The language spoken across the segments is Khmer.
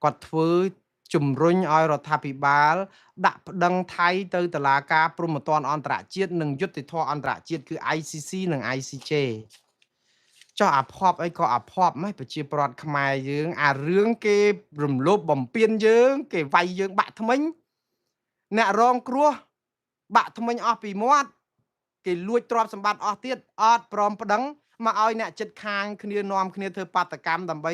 គាត់ធ្វើជំរុញឲ្យរដ្ឋាភិបាល ដាក់ប្តឹងថៃទៅតុលាការព្រហ្មទណ្ឌអន្តរជាតិនិងយុត្តិធម៌អន្តរជាតិគឺ ICC និង ICJ ចុះអាភ័ព្វអីក៏អាភ័ព្វម៉េះប្រជាប្រដ្ឋខ្មែរយើង អារឿងគេរំលោភបំពានយើង គេវាយយើងបាក់ថ្មិញអ្នករងគ្រោះបាក់ថ្មិញអស់ពីមាត់គេលួចទ្រព្យសម្បត្តិអស់ទៀតអត់ព្រមប្តឹងមកឲ្យអ្នកចិត្តខាងគ្នានាំគ្នាធ្វើបាតកម្មដើម្បី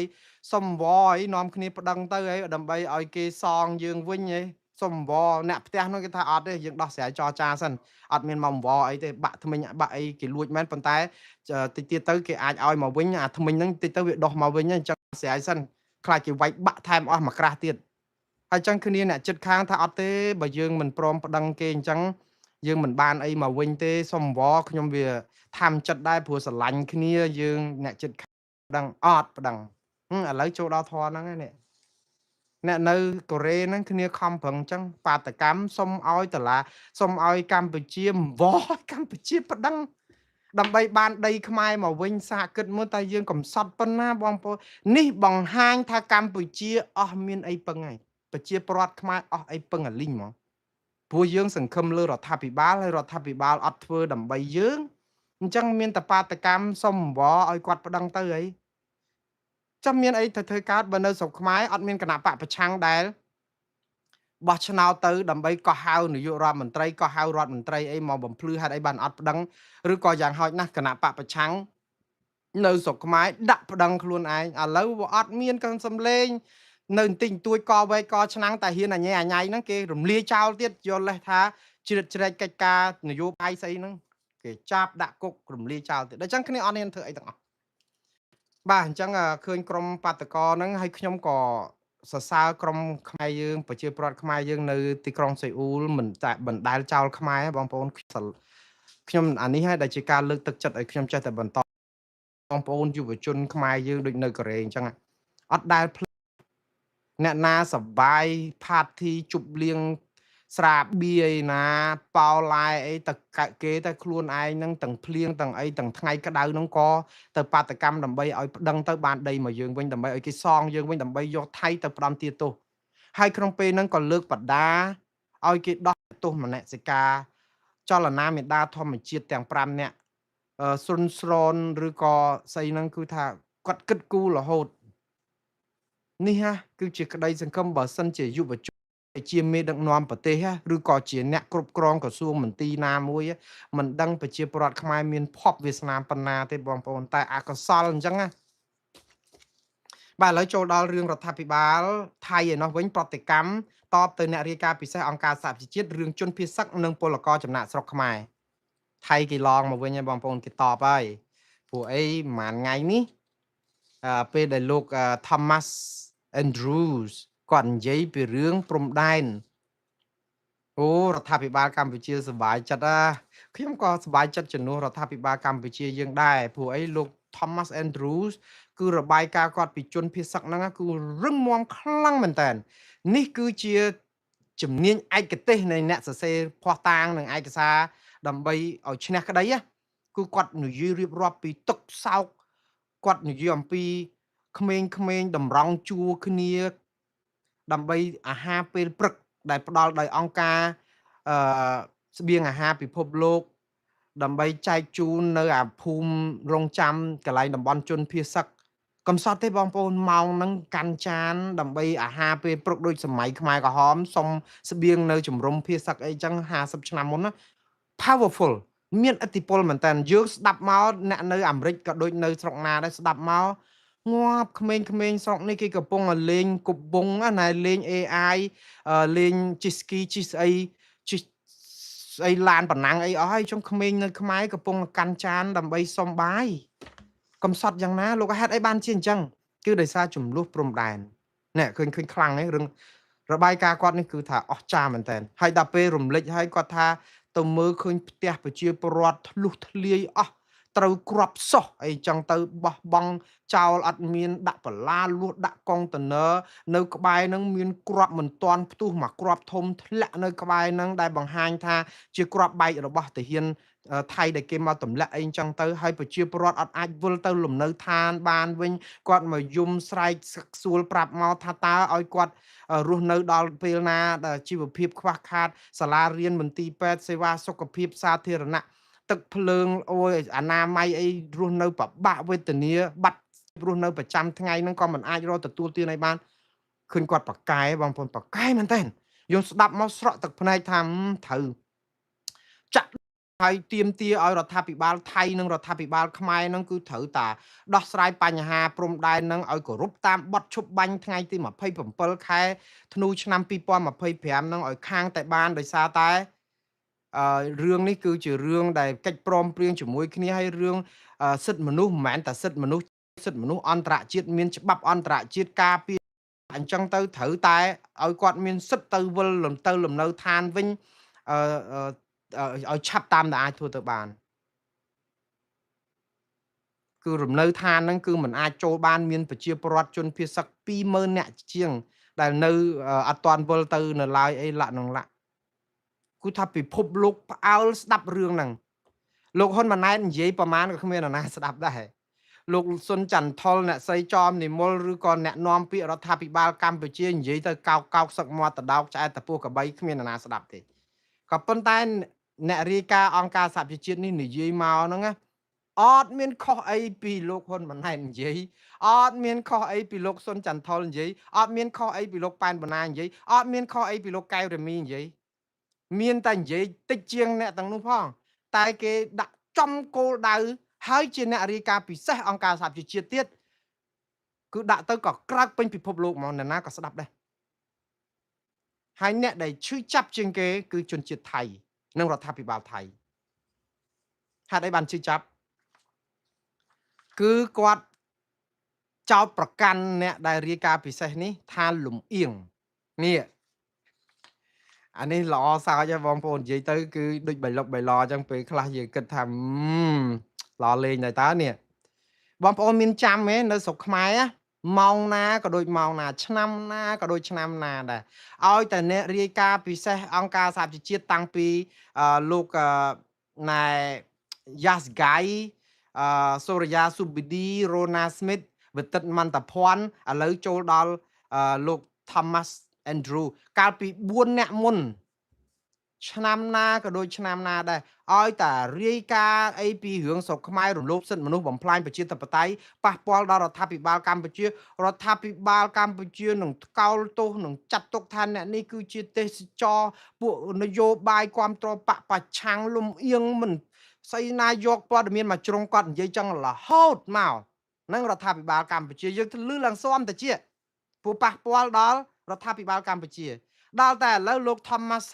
សុំវអីនាំគ្នាប្តឹងទៅអីដើម្បីឲ្យគេសងយើងវិញអីសុំវអ្នកផ្ទះនោះគេថាអត់ទេយើងដោះស្រាយចរចាសិនអត់មានមកវអីទេបាក់ថ្មិញបាក់អីគេលួចមែនប៉ុន្តែតិចទៀតទៅគេអាចឲ្យមកវិញអាថ្មិញហ្នឹងតិចទៅវាដោះមកវិញអញ្ចឹងស្រាយសិនខ្លាចគេវាយបាក់ថែមអស់មួយក្រាស់ទៀតហើយចឹងគ្នាអ្នកចិត្តខាងថាអត់ទេបើយើងមិនព្រមប្តឹងគេអញ្ចឹងយើងមិនបានអីមកវិញទេសុំវខ្ញុំវាធ្វើចិត្តដែរព្រោះស្រឡាញ់គ្នាយើងអ្នកចិត្តដឹងអត់ប្តឹងឥឡូវចូលដល់ធរហ្នឹងនេះអ្នកនៅកូរ៉េហ្នឹងគ្នាខំប្រឹងអញ្ចឹងបាតកម្មសុំឲ្យតឡាសុំឲ្យកម្ពុជាវកម្ពុជាប្តឹងដើម្បីបានដីខ្មែរមកវិញសាកគិតមើលតែយើងកំសត់ប៉ុណ្ណាបងប្អូននេះបង្ហាញថាកម្ពុជាអស់មានអីពឹងហើយប្រជាពលរដ្ឋខ្មែរអស់អីពឹងអាលីងហ្មងព្រោះយើងសង្ឃឹមលើរដ្ឋាភិបាលហើយរដ្ឋាភិបាលអត់ធ្វើដើម្បីយើងអញ្ចឹងមានតបាតកម្មសុំវឲ្យគាត់ប្តឹងទៅអីចាំមានអីទៅធ្វើកើតបើនៅស្រុកខ្មែរអត់មានគណៈបកប្រឆាំងដែលបោះឆ្នោតទៅដើម្បីកោះហៅនាយករដ្ឋមន្ត្រីកោះហៅរដ្ឋមន្ត្រីអីមកបំភ្លឺហេតុអីបានអត់ប្តឹងឬក៏យ៉ាងហោចណាស់គណៈបកប្រឆាំងនៅស្រុកខ្មែរដាក់ប្តឹងខ្លួនឯងឥឡូវវាអត់មានកសំលេងនៅបន្តិចបន្តួចកវែកកឆ្នាំងតែហ៊ានអញអញៃហ្នឹងគេរំលាយចោលទៀតយល់លេះថាជ្រៀតជ្រែកកិច្ចការនយោបាយស្អីហ្នឹងគេចាប់ដាក់គុករំលាយចោលទៀតដូច្នេះគ្នាអត់ហ៊ានធ្វើអីទាំងអស់បាទអញ្ចឹងឃើញក្រុមបាតកោហ្នឹងហើយខ្ញុំក៏សរសើរក្រុមខ្មែរយើងប្រជាប្រដ្ឋខ្មែរយើងនៅទីក្រុងសេអ៊ូលមិនតែបណ្ដាលចោលខ្មែរបងប្អូនខ្ញុំអានេះហើយដែលជាការលើកទឹកចិត្តឲ្យខ្ញុំចេះតែបន្តបងប្អូនយុវជនខ្មែរយើងដូចនៅកូរ៉េអញ្ចឹងអត់ដែលអ្នកណាសបាយផាធីជប់លៀងស្រាបៀឯណាប៉ោឡែអីទៅគេទៅខ្លួនឯងហ្នឹងទាំងភ្លៀងទាំងអីទាំងថ្ងៃក្តៅហ្នឹងក៏ទៅបាតកម្មដើម្បីឲ្យប្តឹងទៅបានដីមកយើងវិញដើម្បីឲ្យគេសងយើងវិញដើម្បីយកថៃទៅផ្ដំទាទោសហើយក្នុងពេលហ្នឹងក៏លើកបដាឲ្យគេដោះទោសមនសិការចលនាមេដាធម្មជាតិទាំង5នាក់សុនស្រនឬក៏ស្អីហ្នឹងគឺថាគាត់គិតគូររហូតនេះហាគឺជាក្តីសង្ឃឹមបើសិនជាយុវជនជាមេដឹកនាំប្រទេសឬក៏ជាអ្នកគ្រប់គ្រងក្រសួងមន្ទីរណាមួយមិនដឹងប្រជាពលរដ្ឋខ្មែរមានភ័ព្វវាសនាប៉ុណ្ណាទេបងប្អូនតែអកុសលអញ្ចឹងណាបាទឥឡូវចូលដល់រឿងរដ្ឋាភិបាលថៃឯណោះវិញប្រតិកម្មតបទៅអ្នករាយការណ៍ពិសេសអង្គការសហប្រជាជាតិរឿងជនភៀសសឹកនិងពលករចំណាកស្រុកខ្មែរថៃគេឡងមកវិញហើយបងប្អូនគេតបហើយព្រោះអីប្រហែលថ្ងៃនេះពេលដែលលោក Thomas Andrews គាត់និយាយពីរឿងព្រំដែនអូរដ្ឋាភិបាលកម្ពុជាសប្បាយចិត្តណាខ្ញុំក៏សប្បាយចិត្តជំនួសរដ្ឋាភិបាលកម្ពុជាយើងដែរព្រោះអីលោក Thomas Andrews គឺរបាយការណ៍គាត់ពីជនភៀសសឹកហ្នឹងគឺរឹងមាំខ្លាំងមែនតើនេះគឺជាជំនាញឯកទេសនៃអ្នកសរសេរភស្តុតាងនិងឯកសារដើម្បីឲ្យឈ្នះក្តីគឺគាត់និយាយរៀបរាប់ពីទឹកសោកគាត់និយាយអំពីក្មេងៗតម្រង់ជួរគ្នាដើម្បីអាហារពេលព្រឹកដែលផ្ដល់ដោយអង្គការអឺស្បៀងអាហារពិភពលោកដើម្បីចែកជូននៅអាភូមិរងចាំកន្លែងតំបន់ជនភៀសសឹកកំសត់ទេបងប្អូនម៉ោងហ្នឹងកាន់ចានដើម្បីអាហារពេលព្រឹកដូចសម័យខ្មែរក្រហមសុំស្បៀងនៅជំរំភៀសសឹកអីចឹង50ឆ្នាំមុនណា powerful មានឥទ្ធិពលមែនតើយើងស្ដាប់មកអ្នកនៅអាមេរិកក៏ដូចនៅស្រុកណាដែរស្ដាប់មកងាប់ក្មេងៗស្រុកនេះគេកំពុងតែលេងគប់វងណាលេង AI លេងជិះស្គីជិះស្អីជិះស្អីឡានប៉ុណ្ណឹងអីអស់ហើយចុងក្មេងនៅខ្មែរកំពុងកាន់ចានដើម្បីសុំបាយកំសត់យ៉ាងណាលោកហេតុអីបានជាអញ្ចឹងគឺដោយសារចំនួនព្រំដែននេះឃើញឃើញខ្លាំងហ្នឹងរឿងរបាយការណ៍គាត់នេះគឺថាអស្ចារ្យមែនតើហើយដល់ពេលរំលេចហើយគាត់ថាទៅមើលឃើញផ្ទះប្រជាពលរដ្ឋធ្លុះធ្លាយអស់ត្រូវគ្រាប់សោះអីចឹងទៅបោះបង់ចោលអត់មានដាក់បន្លាលួសដាក់កុងតឺន័រនៅក្បែរហ្នឹងមានគ្រាប់មិនទាន់ផ្ទុះមកគ្រាប់ធំធ្លាក់នៅក្បែរហ្នឹងដែលបង្ហាញថាជាគ្រាប់បែករបស់ទាហាន ថៃដែលគេមកទម្លាក់អីចឹងទៅហើយប្រជាពលរដ្ឋអត់អាចវិលទៅលំនៅឋានបានវិញគាត់មកយំស្រែកសួលប្រាប់មកថាតើឲ្យគាត់រស់នៅដល់ពេលណាដែលជីវភាពខ្វះខាតសាលារៀនមន្ទីរពេទ្យសេវាសុខភាពសាធារណៈទឹកភ្លើងអូយអនាម័យអីរស់នៅពិបាកវេទនាបាត់រស់នៅប្រចាំថ្ងៃហ្នឹងក៏មិនអាចរកទទួលទានអីបានឃើញគាត់ប្រកែបងប្អូនប្រកែមែនតើយើងស្ដាប់មកស្រក់ទឹកភ្នែកថាត្រូវចាក់ហើយទៀមទាឲ្យរដ្ឋាភិបាលថៃនិងរដ្ឋាភិបាលខ្មែរនឹងគឺត្រូវតាដោះស្រាយបញ្ហាព្រំដែននឹងឲ្យគោរពតាមបទឈប់បាញ់ថ្ងៃទី27ខែធ្នូឆ្នាំ2025នឹងឲ្យខាងតែបានដោយសារតែអឺរឿងនេះគឺជារឿងដែលកិច្ចព្រមព្រៀងជាមួយគ្នាហើយរឿងសិទ្ធិមនុស្សមិនមែនតែសិទ្ធិមនុស្សសិទ្ធិមនុស្សអន្តរជាតិមានច្បាប់អន្តរជាតិការពារអញ្ចឹងទៅត្រូវតែឲ្យគាត់មានសិទ្ធិទៅវិលលំទៅលំនៅឋានវិញអឺឲ្យឆាប់តាមដែលអាចធ្វើទៅបានគឺរំនៅឋានហ្នឹងគឺมันអាចចូលបានមានប្រជាពលរដ្ឋជនភៀសសឹក20000នាក់ជាងដែលនៅអត់ទាន់វិលទៅនៅឡើយអីលាក់នឹងលាក់គឺថាពិភពលោកផ្អើលស្ដាប់រឿងហ្នឹងលោកហ៊ុនម៉ាណែតនិយាយប្រមាណក៏គ្មាននរណាស្ដាប់ដែរលោកសុនចន្ទថុលអ្នកស្រីចอមនិមលឬក៏អ្នកនាំពាក្យរដ្ឋាភិបាលកម្ពុជានិយាយទៅកោកកោកសឹកមាត់តដោកឆ្អែតតពោះកបីគ្មាននរណាស្ដាប់ទេក៏ប៉ុន្តែអ្នករាយការណ៍អង្គការសហប្រជាជាតិនេះនិយាយមកហ្នឹងណាអត់មានខុសអីពីលោកហ៊ុនម៉ាណែតនិយាយអត់មានខុសអីពីលោកសុនចន្ទថុលនិយាយអត់មានខុសអីពីលោកប៉ែនបូណានិយាយអត់មានខុសអីពីលោកកែវរមីនិយាយមានតែនិយាយតិចជាងអ្នកទាំងនោះផងតែគេដាក់ចំគោលដៅហើយជាអ្នករាយការណ៍ពិសេសអង្គការសហប្រជាជាតិទៀតគឺដាក់ទៅក៏ក្រើកពេញពិភពលោកហ្មងអ្នកណាក៏ស្ដាប់ដែរហើយអ្នកដែលឈឺចាប់ជាងគេគឺជនជាតិថៃនិងរដ្ឋាភិបាលថៃហេតុអីបានឈឺចាប់គឺគាត់ចោទប្រកាន់អ្នកដែលរាយការណ៍ពិសេសនេះថាលំអៀងនេះអានេះល្អសើចហ៎បងប្អូននិយាយទៅគឺដូចបៃលុកបៃឡអញ្ចឹងពេលខ្លះយើងគិតថាល្អលេងដែរតើនេះបងប្អូនមានចាំទេនៅស្រុកខ្មែរម៉ោងណាក៏ដូចម៉ោងណាឆ្នាំណាក៏ដូចឆ្នាំណាដែរឲ្យតែអ្នករាយការណ៍ពិសេសអង្គការសហប្រជាជាតិតាំងពីលោកណែយ៉ាស្ហ្គៃសូរិយាស៊ូប៊ីឌីរ៉ូណាស្មីតវិទិតមន្តភ័ណ្ឌឥឡូវចូលដល់លោក Thomas Andrew កាលពី4អ្នកមុនឆ្នាំណាក៏ដូចឆ្នាំណាដែរឲ្យតែរាយការណ៍អីពីរឿងស្រុកខ្មែររំលោភសិទ្ធិមនុស្សបំផ្លាញប្រជាធិបតេយ្យប៉ះពាល់ដល់រដ្ឋាភិបាលកម្ពុជារដ្ឋាភិបាលកម្ពុជានឹងថ្កោលទោសនឹងចាត់ទុកថាអ្នកនេះគឺជាទេសចរពួកនយោបាយគ្រប់គ្រងបកប្រឆាំងលំអៀងមិនស្អីណាយកព័ត៌មានមកជ្រុងគាត់និយាយចឹងរហូតមកនឹងរដ្ឋាភិបាលកម្ពុជាយើងលឺឡើងស៊ាំតិចពួកប៉ះពាល់ដល់រដ្ឋាភិបាលកម្ពុជាដល់តែឥឡូវលោក Thomas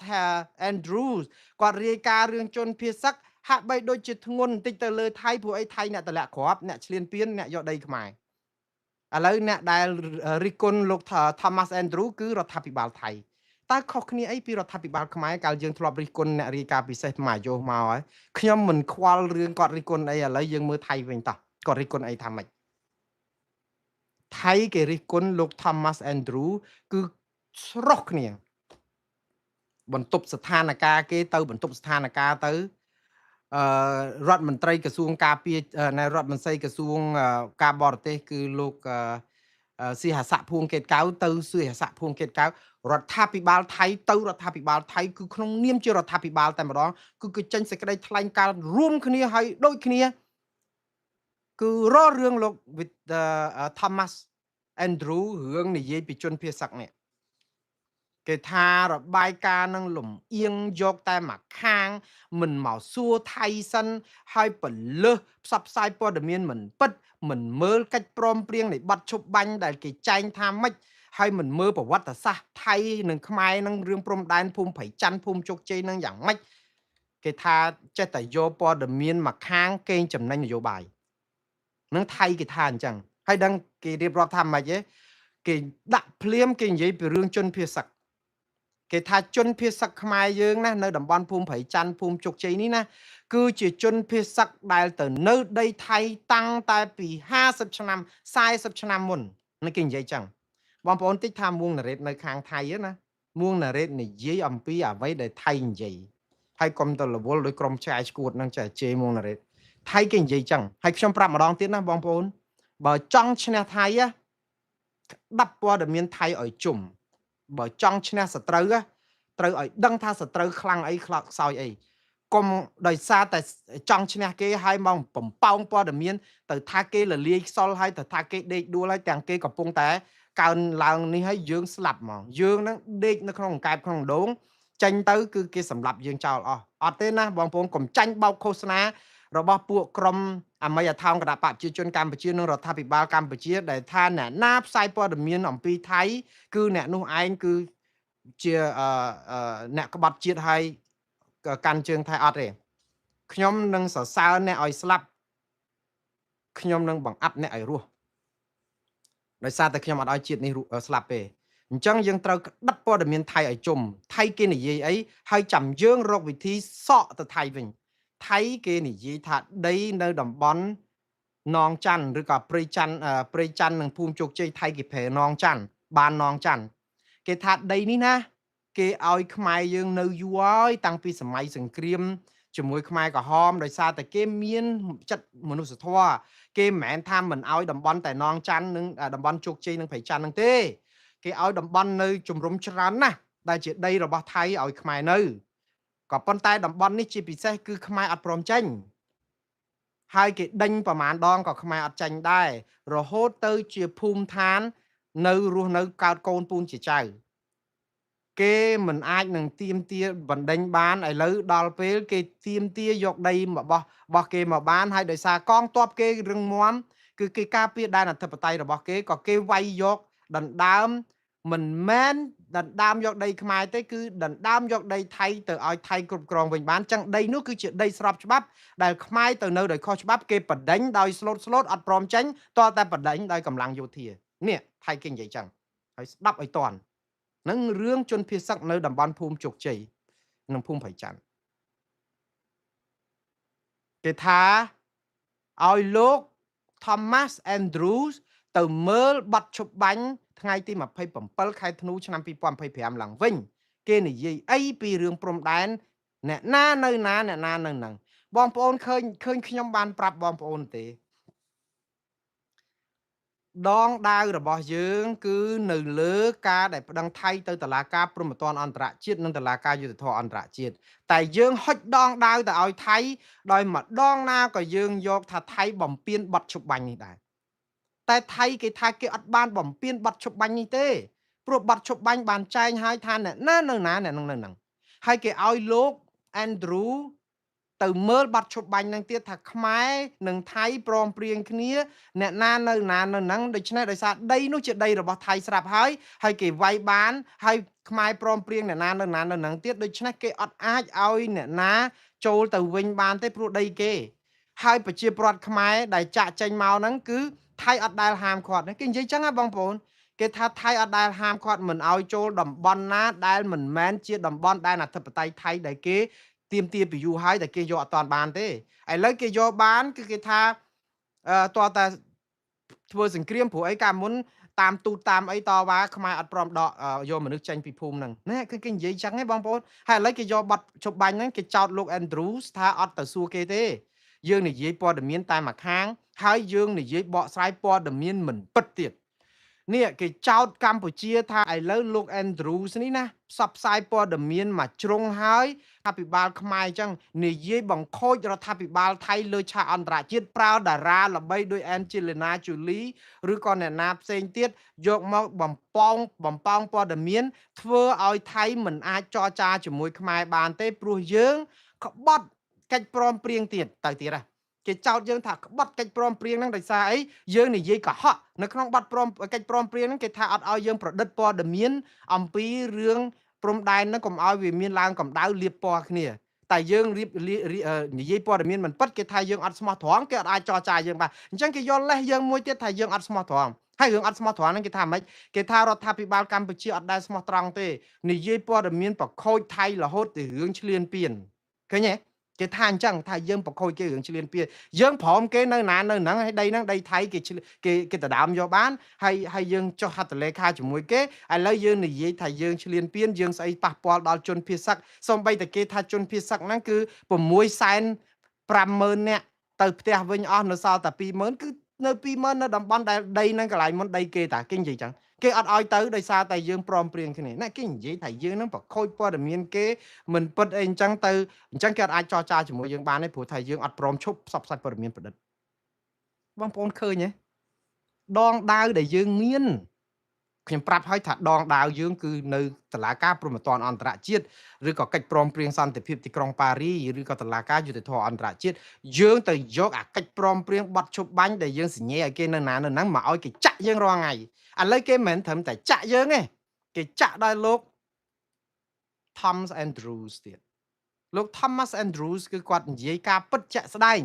Andrews គាត់រាយការណ៍រឿងជនភៀសសឹកហាក់បីដូចជាធ្ងន់បន្តិចទៅលើថៃព្រោះអីថៃអ្នកតម្លាក់គ្រាប់អ្នកឈ្លានពានអ្នកយកដីខ្មែរឥឡូវអ្នកដែលរិះគន់លោក Thomas Andrews គឺរដ្ឋាភិបាលថៃតើខុសគ្នាអីពីរដ្ឋាភិបាលខ្មែរកាលយើងធ្លាប់រិះគន់អ្នករាយការណ៍ពិសេសមកយោមកហើយខ្ញុំមិនខ្វល់រឿងគាត់រិះគន់អីឥឡូវយើងមើលថៃវិញតោះគាត់រិះគន់អីថាម៉េចថៃគេរិះគន់លោក Thomas Andrews គឺស្រុះគ្នាបន្ទប់ស្ថានភាពគេទៅបន្ទប់ស្ថានភាពទៅអឺរដ្ឋមន្ត្រីក្រសួងការពារនៅរដ្ឋមន្ត្រីក្រសួងការបរទេសគឺលោកស៊ីហស័កភួងកេតកៅទៅស៊ីហស័កភួងកេតកៅរដ្ឋាភិបាលថៃទៅរដ្ឋាភិបាលថៃគឺក្នុងនាមជារដ្ឋាភិបាលតែម្ដងគឺគេចេញសេចក្តីថ្លែងការណ៍រួមគ្នាហើយដូចគ្នាគឺរករឿងលោក Thomas Andrew រឿងនិយាយពីជនភៀសសឹកនេះគេថារបាយការណ៍នឹងលំអៀងយកតែមកខាងមិនមកសួរថៃសិនហើយពលឹះផ្សព្វផ្សាយព័ត៌មានមិនពិតមិនមើលកិច្ចព្រមព្រៀងនៃបទឈប់បាញ់ដែលគេចែងថាម៉េចហើយមិនមើលប្រវត្តិសាស្ត្រថៃនិងខ្មែរនឹងរឿងព្រំដែនភូមិព្រៃច័ន្ទភូមិជោគជ័យនឹងយ៉ាងម៉េចគេថាចេះតែយកព័ត៌មានមកខាងកេងចំណេញនយោបាយនឹងថៃគេថាអញ្ចឹងហើយដឹងគេរៀបរាប់ថាម៉េចទេគេដាក់ភ្លាមគេនិយាយពីរឿងជនភៀសសឹកគេថាជនភៀសសឹកខ្មែរយើងណានៅតំបន់ភូមិព្រៃច័ន្ទភូមិជោគជ័យនេះណាគឺជាជនភៀសសឹកដែលទៅនៅដីថៃតាំងតែពី50ឆ្នាំ40ឆ្នាំមុននេះគេនិយាយចឹងបងប្អូនតិចថាមួងណារ៉េតនៅខាងថៃណាមួងណារ៉េតនិយាយអំពីអ្វីដែលថៃនិយាយ ហើយកុំទៅរវល់ដោយក្រុមឆ្កែឆ្កួតហ្នឹងចេះជេរមុងណារ៉េតថៃគេនិយាយចឹងហើយខ្ញុំប្រាប់ម្ដងទៀតណាបងប្អូនបើចង់ឈ្នះថៃក្តាប់ព័ត៌មានថៃឲ្យជុំបើចង់ឈ្នះសត្រូវត្រូវឲ្យដឹងថាសត្រូវខ្លាំងអីខ្សោយអីកុំដោយសារតែចង់ឈ្នះគេហើយមកបំពងព័ត៌មានទៅថាគេលលាយខ្សលហើយទៅថាគេដេកដួលហើយទាំងគេកំពុងតែកើនឡើងនេះហើយយើងស្លាប់ហ្មងយើងនឹងដេកនៅក្នុងកែបក្នុងដងចេញទៅគឺគេសម្លាប់យើងចោលអស់អត់ទេណាបងប្អូនកុំចាញ់បោកឃោសនារបស់ពួកក្រុមអមយថោងគណៈបកប្រជាជនកម្ពុជានិងរដ្ឋាភិបាលកម្ពុជាដែលថាអ្នកណាផ្សាយព័ត៌មានអំពីថៃគឺអ្នកនោះឯងគឺជាអ្នកក្បត់ជាតិហើយកាន់ជើងថៃអត់ទេខ្ញុំនឹងសរសើរអ្នកឲ្យស្លាប់ខ្ញុំនឹងបង្អាប់អ្នកឲ្យរស់ដោយសារតែខ្ញុំអត់ឲ្យជាតិនេះស្លាប់ទេអញ្ចឹងយើងត្រូវក្តាប់ព័ត៌មានថៃឲ្យជុំថៃគេនិយាយអីហើយចាំយើងរកវិធីសក់ទៅថៃវិញថៃគេនិយាយថាដីនៅតំបន់នងច័ន្ទឬក៏ព្រៃច័ន្ទព្រៃច័ន្ទនិងភូមិជោគជ័យថៃគេប្រែនងច័ន្ទបាននងច័ន្ទគេថាដីនេះណាគេឲ្យខ្មែរយើងនៅយូរហើយតាំងពីសម័យសង្គ្រាមជាមួយខ្មែរក្រហមដោយសារតែគេមានចិត្តមនុស្សធម៌គេមិនមែនថាមិនឲ្យតំបន់តែនងច័ន្ទនិងតំបន់ជោគជ័យនិងព្រៃច័ន្ទនឹងទេគេឲ្យតំបន់នៅជំរំច្រើនណាស់ដែលជាដីរបស់ថៃឲ្យខ្មែរនៅក៏ប៉ុន្តែតំបន់នេះជាពិសេសគឺខ្មែរអត់ព្រមចេញហើយគេដេញប្រមាណដងក៏ខ្មែរអត់ចេញដែររហូតទៅជាភូមិឋាននៅរស់នៅកើតកូនពូនជាចៅគេមិនអាចនឹងទៀមទាបណ្ដេញបានឥឡូវដល់ពេលគេទៀមទាយកដីរបស់គេមកបានហើយដោយសារកងទ័ពគេរឹងមាំគឺគេការពារដែនអធិបតេយ្យរបស់គេក៏គេវាយយកដណ្ដើមមិនមែនដណ្ដើមយកដីខ្មែរទេគឺដណ្ដើមយកដីថៃទៅឲ្យថៃគ្រប់គ្រងវិញបានចឹងដីនោះគឺជាដីស្របច្បាប់ដែលខ្មែរទៅនៅដោយខុសច្បាប់គេបណ្ដេញដោយស្លូតស្លូតអត់ព្រមចេញតតែបណ្ដេញដោយកម្លាំងយោធានេះថៃគេនិយាយចឹងហើយស្ដាប់ឲ្យតន់នឹងរឿងជនភៀសសឹកនៅតំបន់ភូមិជោគជ័យនិងភូមិព្រៃច័ន្ទគេថាឲ្យលោក Thomas Andrews ទៅមើលបទឈប់បាញ់ថ្ងៃទី27ខែធ្នូឆ្នាំ2025ឡើងវិញគេនិយាយអីពីរឿងព្រំដែនអ្នកណានៅណាអ្នកណានៅនឹងបងប្អូនឃើញខ្ញុំបានប្រាប់បងប្អូនទេដងដាវរបស់យើងគឺនៅលើការដែលប្តឹងថៃទៅតុលាការព្រហ្មទណ្ឌអន្តរជាតិនិងតុលាការយុត្តិធម៌អន្តរជាតិតែយើងហុចដងដាវទៅឲ្យថៃដោយម្ដងណាក៏យើងយកថាថៃបំពេញបទឈប់បាញ់នេះដែរតែថៃគេថាគេអត់បានបំពេញបទឈប់បាញ់នេះទេព្រោះបទឈប់បាញ់បានចែងហើយថាអ្នកណានៅណាអ្នកនឹងនៅនឹងហើយគេឲ្យលោក Andrew ទៅមើលបាត់ឈប់បាញ់នឹងទៀតថាខ្មែរនិងថៃព្រមព្រៀងគ្នាអ្នកណានៅណានៅហ្នឹងដូច្នេះដោយសារដីនោះជាដីរបស់ថៃស្រាប់ហើយហើយគេវាយបានហើយខ្មែរព្រមព្រៀងអ្នកណានៅណានៅហ្នឹងទៀតដូច្នេះគេអត់អាចឲ្យអ្នកណាចូលទៅវិញបានទេព្រោះដីគេហើយប្រជាពលរដ្ឋខ្មែរដែលចាក់ចេញមកហ្នឹងគឺថៃអត់ដែលហាមឃាត់គេនិយាយចឹងណាបងប្អូនគេថាថៃអត់ដែលហាមឃាត់មិនឲ្យចូលតំបន់ណាដែលមិនមែនជាតំបន់ដែនអធិបតេយ្យថៃដែលគេទៀមទាពីយូរហើយតែគេយកអត់តាន់បានទេឥឡូវគេយកបានគឺគេថាតើតែធ្វើសង្គ្រាមព្រោះអីកាលមុនតាមទូតតាមអីតវ៉ាខ្មែរអត់ព្រមដកយកមនុស្សចេញពីភូមិហ្នឹងណែគឺគេនិយាយចឹងឯងបងប្អូនហើយឥឡូវគេយកបាត់ជប់បាញ់ហ្នឹងគេចោទលោក Andrews ថាអត់ទៅសួរគេទេយើងនិយាយព័ត៌មានតែមួយខាងហើយយើងនិយាយបកស្រាយព័ត៌មានមិនពិតទៀតនេះគេចោទកម្ពុជាថាឥឡូវលោក Andrews នេះណាផ្សព្វផ្សាយព័ត៌មានមកជ្រុងហើយអភិបាលខ្មែរអញ្ចឹងនិយាយបង្ខូចរដ្ឋាភិបាលថៃលើឆាកអន្តរជាតិប្រើតារាល្បីដោយ Angelina Jolie ឬក៏អ្នកណាផ្សេងទៀតយកមកបំពងព័ត៌មានធ្វើឲ្យថៃមិនអាចចរចាជាមួយខ្មែរបានទេព្រោះយើងក្បត់កិច្ចព្រមព្រៀងទៀតទៅទៀតណាគេចោទយើងថាក្បត់កិច្ចព្រមព្រៀងហ្នឹងដោយសារអីយើងនិយាយកុហកនៅក្នុងបទព្រមកិច្ចព្រមព្រៀងហ្នឹងគេថាអត់ឲ្យយើងប្រឌិតព័ត៌មានអំពីរឿងព្រំដែនហ្នឹងកុំឲ្យវាមានឡើងកម្ដៅលាបពណ៌គ្នាតែយើងរៀបនិយាយព័ត៌មានមិនពិតគេថាយើងអត់ស្មោះត្រង់គេអត់អាចចរចាយើងបានអញ្ចឹងគេយកលេសយើងមួយទៀតថាយើងអត់ស្មោះត្រង់ហើយរឿងអត់ស្មោះត្រង់ហ្នឹងគេថាម៉េចគេថារដ្ឋាភិបាលកម្ពុជាអត់ដែលស្មោះត្រង់ទេនិយាយព័ត៌មានប្រខូចថៃរហូតទៅរឿងឈ្លានពានឃើញទេ គេថាអញ្ចឹងថាយើងប្រខូចគេរឿងឈ្លានពានយើងព្រមគេនៅណានៅហ្នឹងហើយដីហ្នឹងដីថៃគេគេគេដដើមយកបានហើយហើយយើងចុះហត្ថលេខាជាមួយគេឥឡូវយើងនិយាយថាយើងឈ្លានពានយើងស្អីប៉ះពាល់ដល់ជនភៀសសឹកសូម្បីតែគេថាជនភៀសសឹកហ្នឹងគឺ650,000នាក់ទៅផ្ទះវិញអស់នៅសល់តែ20000គឺនៅ20000នៅតំបន់ដែលដីហ្នឹងកន្លែងមុនដីគេតាគេនិយាយចឹងគេអត់ឲ្យទៅដោយសារតែយើងព្រមព្រៀងគ្នាណាគេនិយាយថាយើងនឹងប្រខូចព័ត៌មានគេមិនពិតអីអញ្ចឹងទៅអញ្ចឹងគេអត់អាចចរចាជាមួយយើងបានទេព្រោះថាយើងអត់ព្រមឈប់ផ្សព្វផ្សាយព័ត៌មានប្រឌិតបងប្អូនឃើញទេដងដាវដែលយើងមានខ្ញុំប្រាប់ឲ្យថាដងដាវយើងគឺនៅតុលាការព្រហ្មទណ្ឌអន្តរជាតិឬក៏កិច្ចព្រមព្រៀងសន្តិភាពទីក្រុងប៉ារីឬក៏តុលាការយុត្តិធម៌អន្តរជាតិយើងទៅយកអាកិច្ចព្រមព្រៀងបတ်ឈប់បាញ់ដែលយើងសញ្ញាឲ្យគេនៅណានៅហ្នឹងមកឲ្យគេចាក់យើងរាល់ថ្ងៃឥឡូវគេមិនមែនត្រឹមតែចាក់យើងទេគេចាក់ដល់លោក Thomas Andrews ទៀតលោក Thomas Andrews គឺគាត់និយាយការពិតជាក់ស្ដែង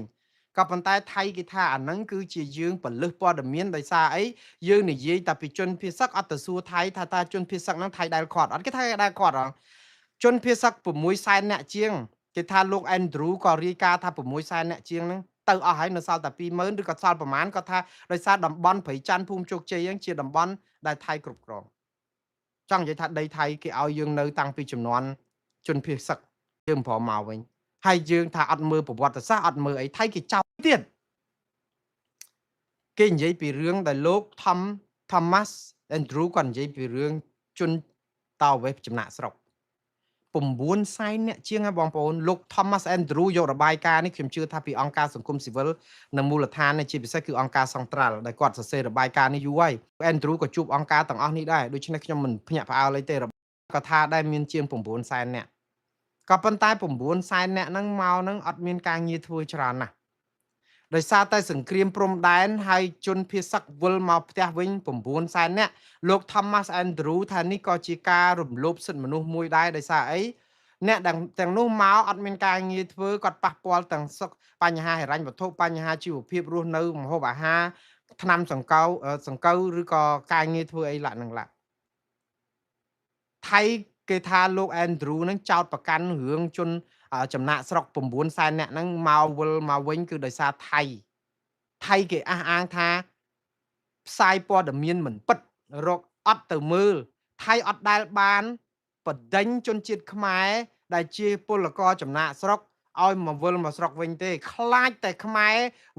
ក៏ប៉ុន្តែថៃគេថាអាហ្នឹងគឺជាយើងពលឹះព័ត៌មានដោយសារអីយើងនិយាយតែពីជនភៀសសឹកអត់ទៅសួរថៃថាតើជនភៀសសឹកហ្នឹងថៃដែលគាត់អត់គេថាដែលគាត់ហ៎ជនភៀសសឹក6សែនអ្នកជាងគេថាលោក Andrew ក៏រាយការណ៍ថា6សែនអ្នកជាងហ្នឹងទៅអស់ហើយនៅសល់តែ20000ឬក៏សល់ប្រមាណគាត់ថាដោយសារតំបន់ព្រៃច័ន្ទភូមិជោគជ័យហ្នឹងជាតំបន់ដែលថៃគ្រប់គ្រងចង់និយាយថាដីថៃគេឲ្យយើងនៅតាំងពីចំនួនជនភៀសសឹកយើងព្រមមកវិញហើយយើងថាអត់មើលប្រវត្តិសាស្ត្រអត់មើលអីថៃគេចោទទៀតគេនិយាយពីរឿងដែលលោក Thomas Andrew គាត់និយាយពីរឿងជនតវេសចំណាក់ស្រុក9សែនអ្នកជាងហ៎បងប្អូនលោក Thomas Andrew យករបាយការណ៍នេះខ្ញុំជឿថាពីអង្គការសង្គមស៊ីវិលនិងមូលដ្ឋាននេះជាពិសេសគឺអង្គការសង្ត្រាល់ដែលគាត់សរសេររបាយការណ៍នេះយូរហើយ Andrew ក៏ជួបអង្គការទាំងអស់នេះដែរដូច្នេះខ្ញុំមិនភ្ញាក់ផ្អើលអីទេក៏ថាដែរមានជាង9សែនអ្នកក៏ប៉ុន្តែ9សែនអ្នកហ្នឹងមកហ្នឹងអត់មានការងារធ្វើច្រើនណាស់ដោយសារតែសង្គ្រាមព្រំដែនហើយជនភៀសសឹកវិលមកផ្ទះវិញ9សែននាក់លោក Thomas Andrew ថានេះក៏ជាការរំលោភសិទ្ធិមនុស្សមួយដែរដោយសារអីអ្នកទាំងនោះមកអត់មានការងារធ្វើគាត់ប៉ះពាល់ទាំងសុខបញ្ហាហិរញ្ញវត្ថុបញ្ហាជីវភាពរស់នៅម្ហូបអាហារថ្នាំសង្កូវសង្កូវឬក៏ការងារធ្វើអីឡាក់នឹងឡាក់ថៃគេថាលោក Andrew នឹងចោទប្រកាន់រឿងជនចំណាក់ស្រុក9សែនអ្នកហ្នឹងមកវិលមកវិញគឺដោយសារថៃគេអះអាងថាផ្សាយព័ត៌មានមិនពិតរកអត់ទៅមើលថៃអត់ដែលបានបដិញជនជាតិខ្មែរដែលជាពលករចំណាក់ស្រុកឲ្យមកវិលមកស្រុកវិញទេខ្លាចតែខ្មែរ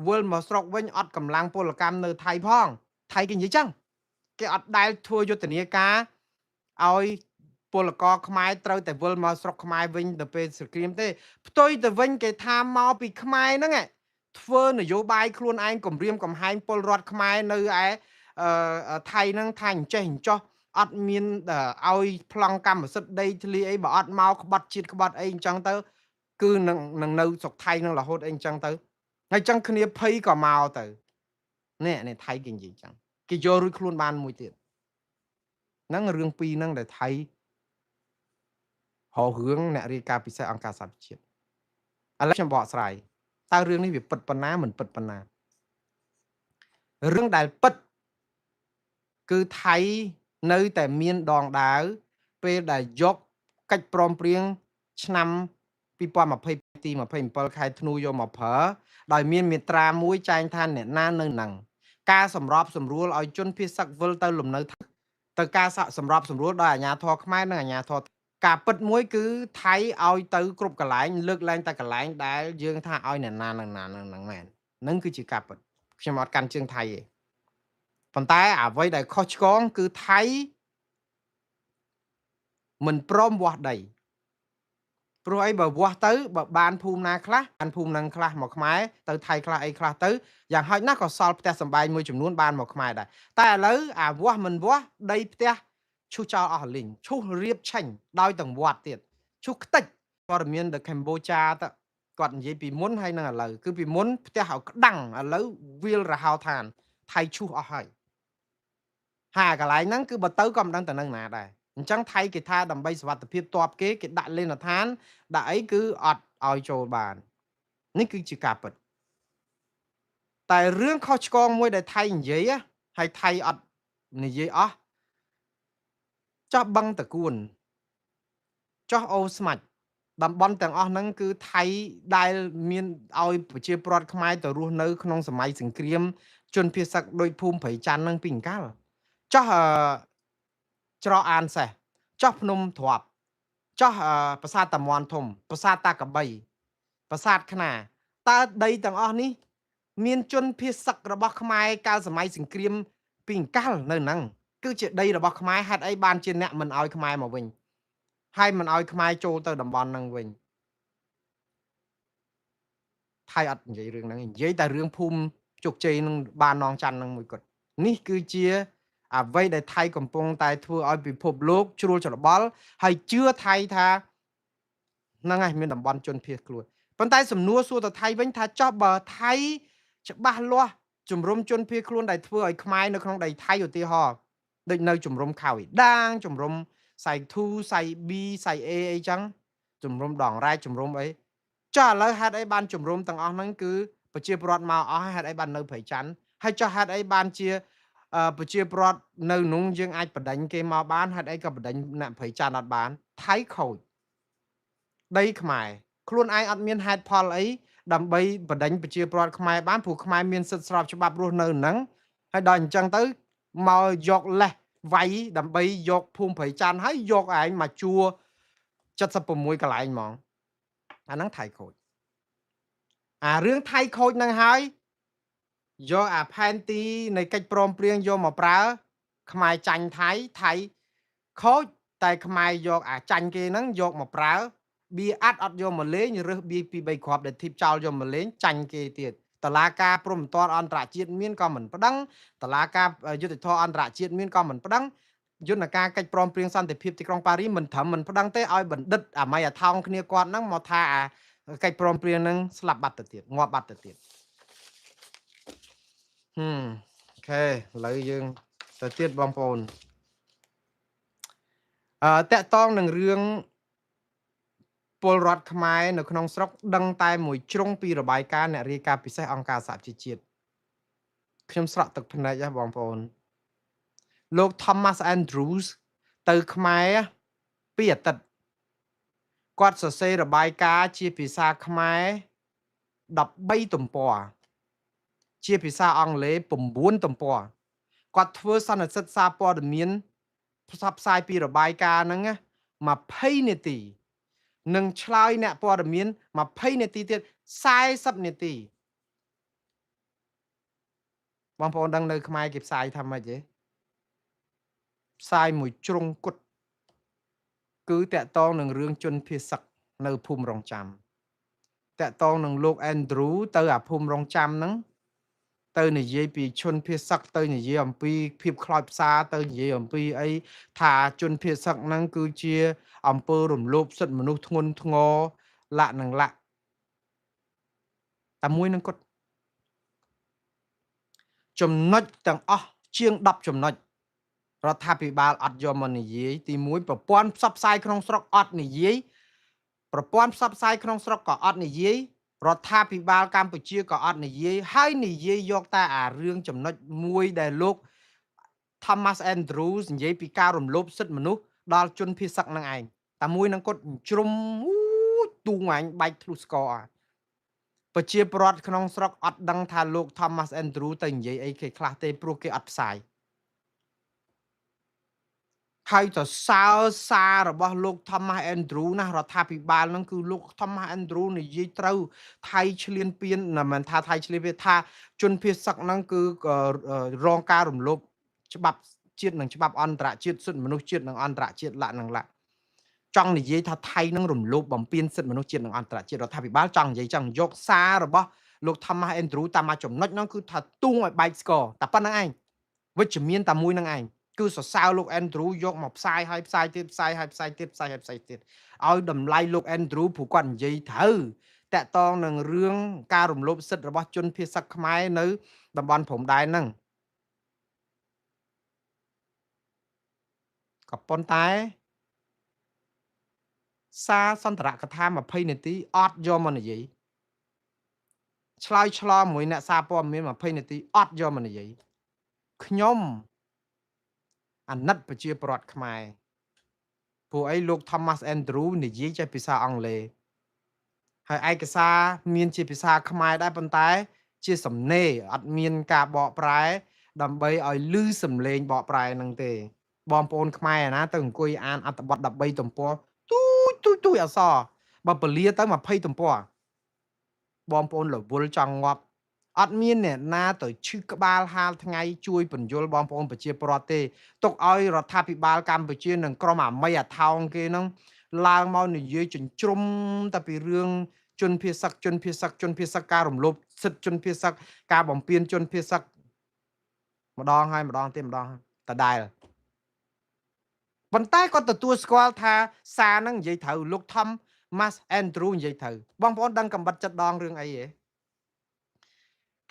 វិលមកស្រុកវិញអត់កម្លាំងពលកម្មនៅថៃផងថៃគេនិយាយចឹងគេអត់ដែលធ្វើយុទ្ធនាការឲ្យពលករខ្មែរត្រូវតែវិលមកស្រុកខ្មែរវិញទៅពេលសង្គ្រាមទេផ្ទុយទៅវិញគេថាមកពីខ្មែរហ្នឹងធ្វើនយោបាយខ្លួនឯងគំរាមកំហែងពលរដ្ឋខ្មែរនៅឯថៃហ្នឹងថាអញ្ចេះអញ្ចោះអត់មានឲ្យប្លង់កម្មសិទ្ធិដីធ្លីអីបើអត់មកក្បត់ជាតិក្បត់អីអញ្ចឹងទៅគឺនឹងនៅស្រុកថៃនឹងរហូតអីអញ្ចឹងទៅហើយអញ្ចឹងគ្នាភ័យក៏មកទៅនេះនេះថៃគេនិយាយអញ្ចឹងគេយករួចខ្លួនបានមួយទៀតហ្នឹងរឿងពីរហ្នឹងដែលថៃរករឿងអ្នករាយការណ៍ពិសេសអង្គការសហប្រជាជាតិឥឡូវខ្ញុំបកស្រាយតើរឿងនេះវាពិតប៉ុណ្ណាមិនពិតប៉ុណ្ណារឿងដែលពិតគឺថៃនៅតែមានដងដាវពេលដែលយកកិច្ចព្រមព្រៀងឆ្នាំ2020ទី27ខែធ្នូយកមកប្រើដោយមានមាត្រាមួយចែងថាអ្នកណានៅនឹងការសម្របសម្រួលឲ្យជនភៀសសឹកវិលទៅលំនៅទៅការសម្របសម្រួលដោយអាជ្ញាធរខ្មែរនិងអាជ្ញាធរការពិតមួយគឺថៃឲ្យទៅគ្រប់កន្លែងលើកលែងតែកន្លែងដែលយើងថាឲ្យអ្នកណានឹងណានឹងមែននឹងគឺជាការពិតខ្ញុំអត់កាន់ជើងថៃទេប៉ុន្តែអ្វីដែលខុសឆ្គងគឺថៃមិនព្រមវាស់ដីព្រោះអីបើវាស់ទៅបើបានភូមិណាខ្លះបានភូមិនឹងខ្លះមកខ្មែរទៅថៃខ្លះអីខ្លះទៅយ៉ាងហោចណាស់ក៏សល់ផ្ទះសម្បែងមួយចំនួនបានមកខ្មែរដែរតែឥឡូវអាវាស់មិនវាស់ដីផ្ទះឈូសចោលអស់លីងឈូសរៀបឆេញដោយទាំងវត្តទៀតឈូសខ្ទេចព័ត៌មាន The Cambodia ទៅគាត់និយាយពីមុនហើយនឹងឥឡូវគឺពីមុនផ្ទះឲ្យក្តាំងឥឡូវវាលរហោឋានថៃឈូសអស់ហើយហើយកន្លែងហ្នឹងគឺបើទៅក៏មិនដឹងទៅនឹងណាដែរអញ្ចឹងថៃគេថាដើម្បីសុវត្ថិភាពតបគេគេដាក់លេនឋានដាក់អីគឺអត់ឲ្យចូលបាននេះគឺជាការពិតតែរឿងខុសឆ្គងមួយដែលថៃនិយាយហើយថៃអត់និយាយអស់ចោះបឹងតកួនចោះអូស្មាច់ តំបន់ទាំងអស់ហ្នឹងគឺថៃដែលមានឲ្យប្រជាពលរដ្ឋខ្មែរទៅរស់នៅក្នុងសម័យសង្គ្រាមជនភៀសសឹកដោយភូមិព្រៃច័ន្ទហ្នឹងពីអង្កលចោះច្រកអានសេះចោះភ្នំទ្រាប់ចោះប្រាសាទតាមាន់ធំប្រាសាទតាកបីប្រាសាទខ្នាតើដីទាំងអស់នេះមានជនភៀសសឹករបស់ខ្មែរកាលសម័យសង្គ្រាមពីអង្កលនៅហ្នឹងគឺជាដីរបស់ខ្មែរហេតុអីបានជាអ្នកមិនឲ្យខ្មែរមកវិញហើយមិនឲ្យខ្មែរចូលទៅតំបន់ហ្នឹងវិញថៃអត់និយាយរឿងហ្នឹងនិយាយតែរឿងភូមិជោគជ័យនឹងបាននងច័ន្ទហ្នឹងមួយគត់នេះគឺជាអ្វីដែលថៃកំពុងតែធ្វើឲ្យពិភពលោកជ្រួលច្របល់ហើយជឿថៃថាហ្នឹងហើយមានតំបន់ជនភៀសខ្លួនប៉ុន្តែសំណួរសួរទៅថៃវិញថាចោះបើថៃច្បាស់លាស់ជំរុំជនភៀសខ្លួនដែលធ្វើឲ្យខ្មែរនៅក្នុងដីថៃឧទាហរណ៍ដូចនៅជំរុំខៅអ៊ីដាងជំរុំសៃធូសៃប៊ីសៃអេអីចឹងជំរុំដងរ៉ែជំរុំអីចុះឥឡូវហេតុអីបានជំរុំទាំងអស់ហ្នឹងគឺប្រជាពលរដ្ឋមកអស់ហេតុអីបាននៅព្រៃច័ន្ទហើយចុះហេតុអីបានជាប្រជាពលរដ្ឋនៅនោះយើងអាចបដិញគេមកបានហេតុអីក៏បដិញអ្នកព្រៃច័ន្ទអត់បានថៃខូចដីខ្មែរខ្លួនឯងអត់មានហេតុផលអីដើម្បីបដិញប្រជាពលរដ្ឋខ្មែរបានព្រោះខ្មែរមានសិទ្ធិស្របច្បាប់រស់នៅហ្នឹងហើយដល់អញ្ចឹងទៅមកយកលេសវាយដើម្បីយកភូមិព្រៃច័ន្ទហើយយកឯងមកជួ76កន្លែងហ្មងអាហ្នឹងថៃខូចអារឿងថៃខូចហ្នឹងហើយយកអាផែនទីនៃកិច្ចព្រមព្រៀងយកមកប្រើខ្មែរចាញ់ថៃថៃខូចតែខ្មែរយកអាចាញ់គេហ្នឹងយកមកប្រើបៀអាត់អត់យកមកលេងរើសបៀពី3គ្រាប់ដែលធីបចោលយកមកលេងចាញ់គេទៀតតឡាការព្រំប្រទានអន្តរជាតិមានក៏មិនប្តឹងតឡាការយុត្តិធម៌អន្តរជាតិមានក៏មិនប្តឹងយន្តការកិច្ចព្រមព្រៀងសន្តិភាពទីក្រុងប៉ារីសមិនត្រឹមមិនប្តឹងទេឲ្យបណ្ឌិតអាមីអាថោងគ្នាគាត់ហ្នឹងមកថាអាកិច្ចព្រមព្រៀងហ្នឹងស្លាប់បាត់ទៅទៀតងាប់បាត់ទៅទៀតអូខេឥឡូវយើងទៅទៀតបងប្អូនតាក់តងនឹងរឿងពលរដ្ឋខ្មែរនៅក្នុងស្រុកដឹងតែមួយជ្រុងពីរបាយការណ៍អ្នករាយការណ៍ពិសេសអង្គការសហប្រជាជាតិខ្ញុំស្រក់ទឹកភ្នែកហ៎បងប្អូនលោក Thomas Andrews ទៅខ្មែរពីអាទិត្យគាត់សរសេររបាយការណ៍ជាភាសាខ្មែរ13ទំព័រជាភាសាអង់គ្លេស9ទំព័រគាត់ធ្វើសន្និសីទសារព័ត៌មានផ្សព្វផ្សាយពីរបាយការណ៍ហ្នឹង20នាទីនឹងឆ្លើយអ្នកព័ត៌មាន20នាទីទៀត40នាទីបងប្អូនដឹងនៅខ្មែរគេផ្សាយថាម៉េចទេផ្សាយមួយជ្រុងគត់គឺតាក់តងនឹងរឿងជនភៀសសឹកនៅភូមិរងចាំតាក់តងនឹងលោក Andrew ទៅអាភូមិរងចាំហ្នឹងទៅនិយាយពីជនភៀសសឹកទៅនិយាយអំពីភាពខ្លោចផ្សាទៅនិយាយអំពីអីថាជនភៀសសឹកហ្នឹងគឺជាអំពើរំលោភសិទ្ធិមនុស្សធ្ងន់ធ្ងរលក្ខនឹងលក្ខតែមួយនឹងគាត់ចំណុចទាំងអស់ជាង10ចំណុចរដ្ឋាភិបាលអត់យកមកនិយាយទី1ប្រព័ន្ធផ្សព្វផ្សាយក្នុងស្រុកអត់និយាយប្រព័ន្ធផ្សព្វផ្សាយក្នុងស្រុកក៏អត់និយាយរដ្ឋាភិបាលកម្ពុជាក៏អត់និយាយហើយនិយាយយកតែអារឿងចំណុចមួយដែលលោក Thomas Andrews និយាយពីការរំលោភសិទ្ធិមនុស្សដល់ជនភៀសសឹកនឹងឯងតែមួយនឹងគាត់ជ្រុំទូងអញបែកធ្លុះស្ករប្រជាពលរដ្ឋក្នុងស្រុកអត់ដឹងថាលោក Thomas Andrews ទៅនិយាយអីគេខ្លះទេព្រោះគេអត់ផ្សាយហើយទៅសើសាររបស់លោក Thomas Andrew ណារដ្ឋាភិបាលហ្នឹងគឺលោក Thomas Andrew និយាយត្រូវថៃឈ្លានពានមិនថាថៃឈ្លានពានថាជនភៀសសឹកហ្នឹងគឺរងការរំលោភច្បាប់ជាតិនិងច្បាប់អន្តរជាតិសិទ្ធិមនុស្សជាតិនិងអន្តរជាតិលក្ខនឹងលក្ខចង់និយាយថាថៃនឹងរំលោភបំពានសិទ្ធិមនុស្សជាតិនិងអន្តរជាតិរដ្ឋាភិបាលចង់និយាយចង់យកសាររបស់លោក Thomas Andrew តាមមួយចំណុចហ្នឹងគឺថាទូងឲ្យបែកស្ករតែប៉ុណ្្នឹងឯងវិជ្ជមានតែមួយហ្នឹងឯងគឺសរសើរលោក Andrew យកមកផ្សាយឲ្យផ្សាយទៀតផ្សាយឲ្យផ្សាយទៀតផ្សាយឲ្យផ្សាយទៀតឲ្យតម្លៃលោក Andrew ព្រោះគាត់និយាយត្រូវតាក់ទងនឹងរឿងការរំលោភសិទ្ធិរបស់ជនភៀសសឹកខ្មែរនៅតំបន់ព្រំដែនហ្នឹងក៏ប៉ុន្តែសារសន្ទរកថា20នាទីអត់យកមកនិយាយឆ្លើយឆ្លងមួយអ្នកសារព័ត៌មាន20នាទីអត់យកមកនិយាយខ្ញុំអាណិតប្រជាពលរដ្ឋខ្មែរ ព្រោះអីលោក Thomas Andrew និយាយចេះភាសាអង់គ្លេស ហើយឯកសារមានជាភាសាខ្មែរដែរ ប៉ុន្តែជាសំណេរអត់មានការបកប្រែ ដើម្បីឲ្យឮសំឡេងបកប្រែហ្នឹងទេ បងប្អូនខ្មែរណាទៅអង្គុយអានអត្ថបទ13ទំព័រទូចទូចទូចអក្សរបើពលាទៅ20ទំព័របងប្អូនរវល់ចង់ងាប់អត់មានអ្នកណាទៅឈឺក្បាលហាលថ្ងៃជួយពន្យល់បងប្អូនប្រជាពលរដ្ឋទេទុកឲ្យរដ្ឋាភិបាលកម្ពុជានិងក្រុមអាមីអាថោងគេហ្នឹងឡើងមកនិយាយចិញ្ជ្រុំតែពីរឿងជនភៀសឹកជនភៀសឹកជនភៀសឹកការរំលោភសិទ្ធិជនភៀសឹកការបំពានជនភៀសឹកម្ដងហើយម្ដងទៀតម្ដងដដែលប៉ុន្តែគាត់ទទួលស្គាល់ថាសារហ្នឹងនិយាយត្រូវលោក Thomas Andrew និយាយត្រូវបងប្អូនដឹងកំបិតចិត្តដងរឿងអីហ៎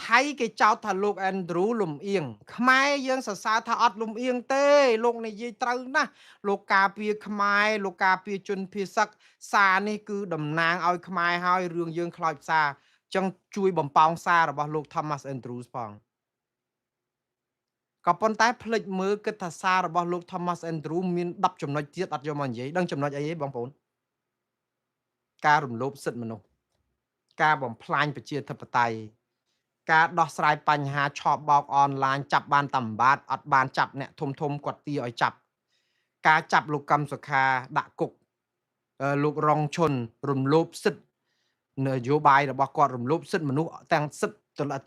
ថៃគេចោទថាលោក Andrew លំអៀងខ្មែរយើងសរសើរថាអត់លំអៀងទេលោកនិយាយត្រូវណាស់លោកការពារខ្មែរលោកការពារជនភៀសឹកសារនេះគឺតំណាងឲ្យខ្មែរហើយរឿងយើងខ្លោចផ្សាចឹងជួយបំប៉ោងសាររបស់លោក Thomas Andrews ផងក៏ប៉ុន្តែភ្លេចមើលគិតថាសាររបស់លោក Thomas Andrew មាន10ចំណុចទៀតអត់យកមកនិយាយដឹងចំណុចអីទេបងប្អូនការរំលោភសិទ្ធិមនុស្សការបំផ្លាញប្រជាធិបតេយ្យការដោះស្រាយបញ្ហាឆបោកអនឡាញចាប់បានតាមបាតអត់បានចាប់អ្នកធំធំគាត់ទាឲ្យចាប់ការចាប់លោកកឹមសុខាដាក់គុកលោករងឈុនរំលោភសិទ្ធិនយោបាយរបស់គាត់រំលោភសិទ្ធិមនុស្សទាំងសិទ្ធិ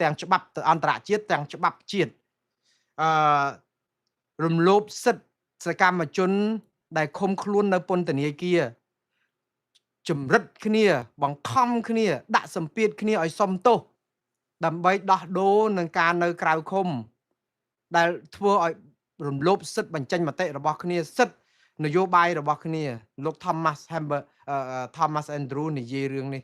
ទាំងច្បាប់អន្តរជាតិទាំងច្បាប់ជាតិអឺរំលោភសិទ្ធិសកម្មជនដែលឃុំខ្លួននៅពន្ធនាគារជំរិតគ្នាបង្ខំគ្នាដាក់សម្ពាធគ្នាឲ្យសុំទោសដើម្បីដោះដូរនឹងការនៅក្រៅឃុំដែលធ្វើឲ្យរំលោភសិទ្ធិបញ្ចេញមតិរបស់គ្នាសិទ្ធិនយោបាយរបស់គ្នាលោក Thomas Hamber Thomas Andrew និយាយរឿងនេះ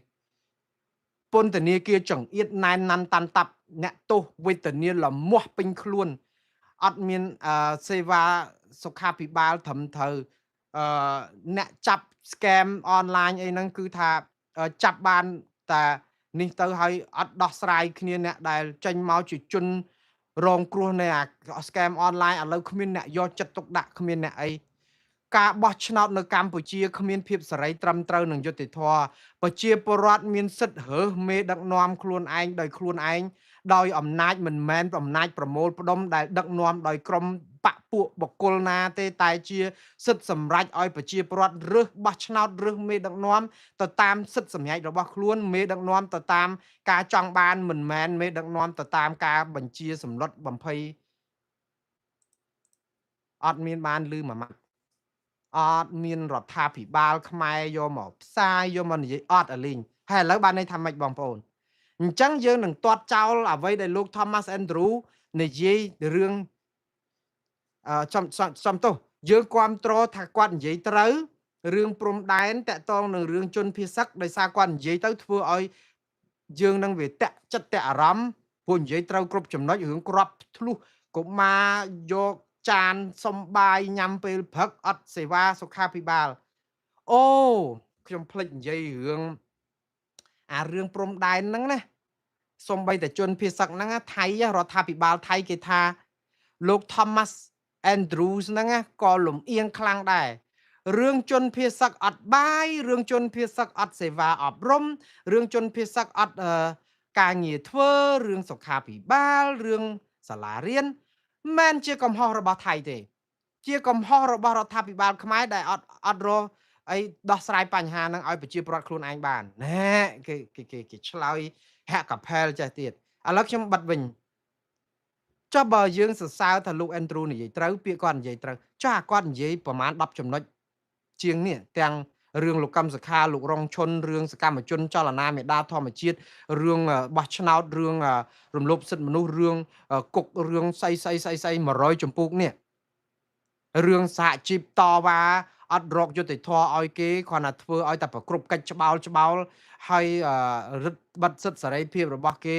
ពន្ធនាគារចង្អៀតណែនណាន់តាន់តាប់អ្នកទោសវេទនាលមាស់ពេញខ្លួនអត់មានសេវាសុខាភិបាលត្រឹមត្រូវអ្នកចាប់ scam អនឡាញអីហ្នឹងគឺថាចាប់បានតែនេះទៅហើយអត់ដោះស្រាយគ្នាអ្នកដែលចេញមកជាជនរងគ្រោះនៃអា scam អនឡាញឥឡូវគ្មានអ្នកយកចិត្តទុកដាក់គ្មានអ្នកអីការបោះឆ្នោតនៅកម្ពុជាគ្មានភាពសេរីត្រឹមត្រូវនិងយុត្តិធម៌ប្រជាពលរដ្ឋមានសិទ្ធិរើសមេដឹកនាំខ្លួនឯងដោយខ្លួនឯងដោយអំណាចមិនមែនអំណាចប្រមូលផ្ដុំដែលដឹកនាំដោយក្រុមបពពួកបុគ្គលណាទេតែជាសិទ្ធិសម្រេចឲ្យប្រជាពលរដ្ឋរើសបោះឆ្នោតរើសមេដឹកនាំទៅតាមសិទ្ធិសម្រេចរបស់ខ្លួនមេដឹកនាំទៅតាមការចង់បានមិនមែនមេដឹកនាំទៅតាមការបញ្ជាសម្លុតបំភ័យអត់មានបានលឺមួយម៉ាត់អត់មានរដ្ឋាភិបាលខ្មែរយកមកផ្សាយយកមកនិយាយអត់អាលីងហើយឥឡូវបានន័យថាម៉េចបងប្អូនអញ្ចឹងយើងនឹងទាត់ចោលអ្វីដែលលោក Thomas Andrew និយាយរឿងចំទោសយើងគ្រប់គ្រងថាគាត់និយាយត្រូវរឿងព្រំដែនតាក់ទងនឹងរឿងជនភៀសឹកដោយសារគាត់និយាយទៅធ្វើឲ្យយើងនឹងវាតាក់ចិត្តតាក់អារម្មណ៍ព្រោះនិយាយត្រូវគ្រប់ចំណុចរឿងក្របធ្លុះកុមារយកចានសំបាយញ៉ាំពេលព្រឹកអត់សេវាសុខាភិបាលអូខ្ញុំភ្លេចនិយាយរឿងអារឿងព្រំដែនហ្នឹងណាសំបីតែជនភៀសឹកហ្នឹងថៃរដ្ឋាភិបាលថៃគេថាលោក Thomas Andrews ហ្នឹងក៏លំអៀងខ្លាំងដែររឿងជនភៀសឹកអត់បាយរឿងជនភៀសឹកអត់សេវាអប់រំរឿងជនភៀសឹកអត់ការងារធ្វើរឿងសុខាភិបាលរឿងសាលារៀនមិនជាកំហុសរបស់ថៃទេជាកំហុសរបស់រដ្ឋាភិបាលខ្មែរដែលអត់រកអីដោះស្រាយបញ្ហាហ្នឹងឲ្យប្រជាពលរដ្ឋខ្លួនឯងបានណែគេគេគេឆ្លើយហាក់កាផែលចេះទៀតឥឡូវខ្ញុំបិទវិញចុះបើយើងសរសើរថាលោក Andrew និយាយត្រូវពាក្យគាត់និយាយត្រូវចុះអាគាត់និយាយប្រហែល10ចំណុចជាងនេះទាំងរឿងលោកកឹមសុខាលោករងឈុនរឿងសកម្មជនចលនាមេដាធម្មជាតិរឿងបោះឆ្នោតរឿងរំលោភសិទ្ធិមនុស្សរឿងគុករឿងស្អីស្អីស្អីស្អី100ចម្ពោះនេះរឿងសហជីពតវ៉ាអត់រកយុត្តិធម៌ឲ្យគេគ្រាន់តែធ្វើឲ្យតែប្រគ្រប់កិច្ចច្បោលច្បោលហើយរឹតបិទសិទ្ធិសេរីភាពរបស់គេ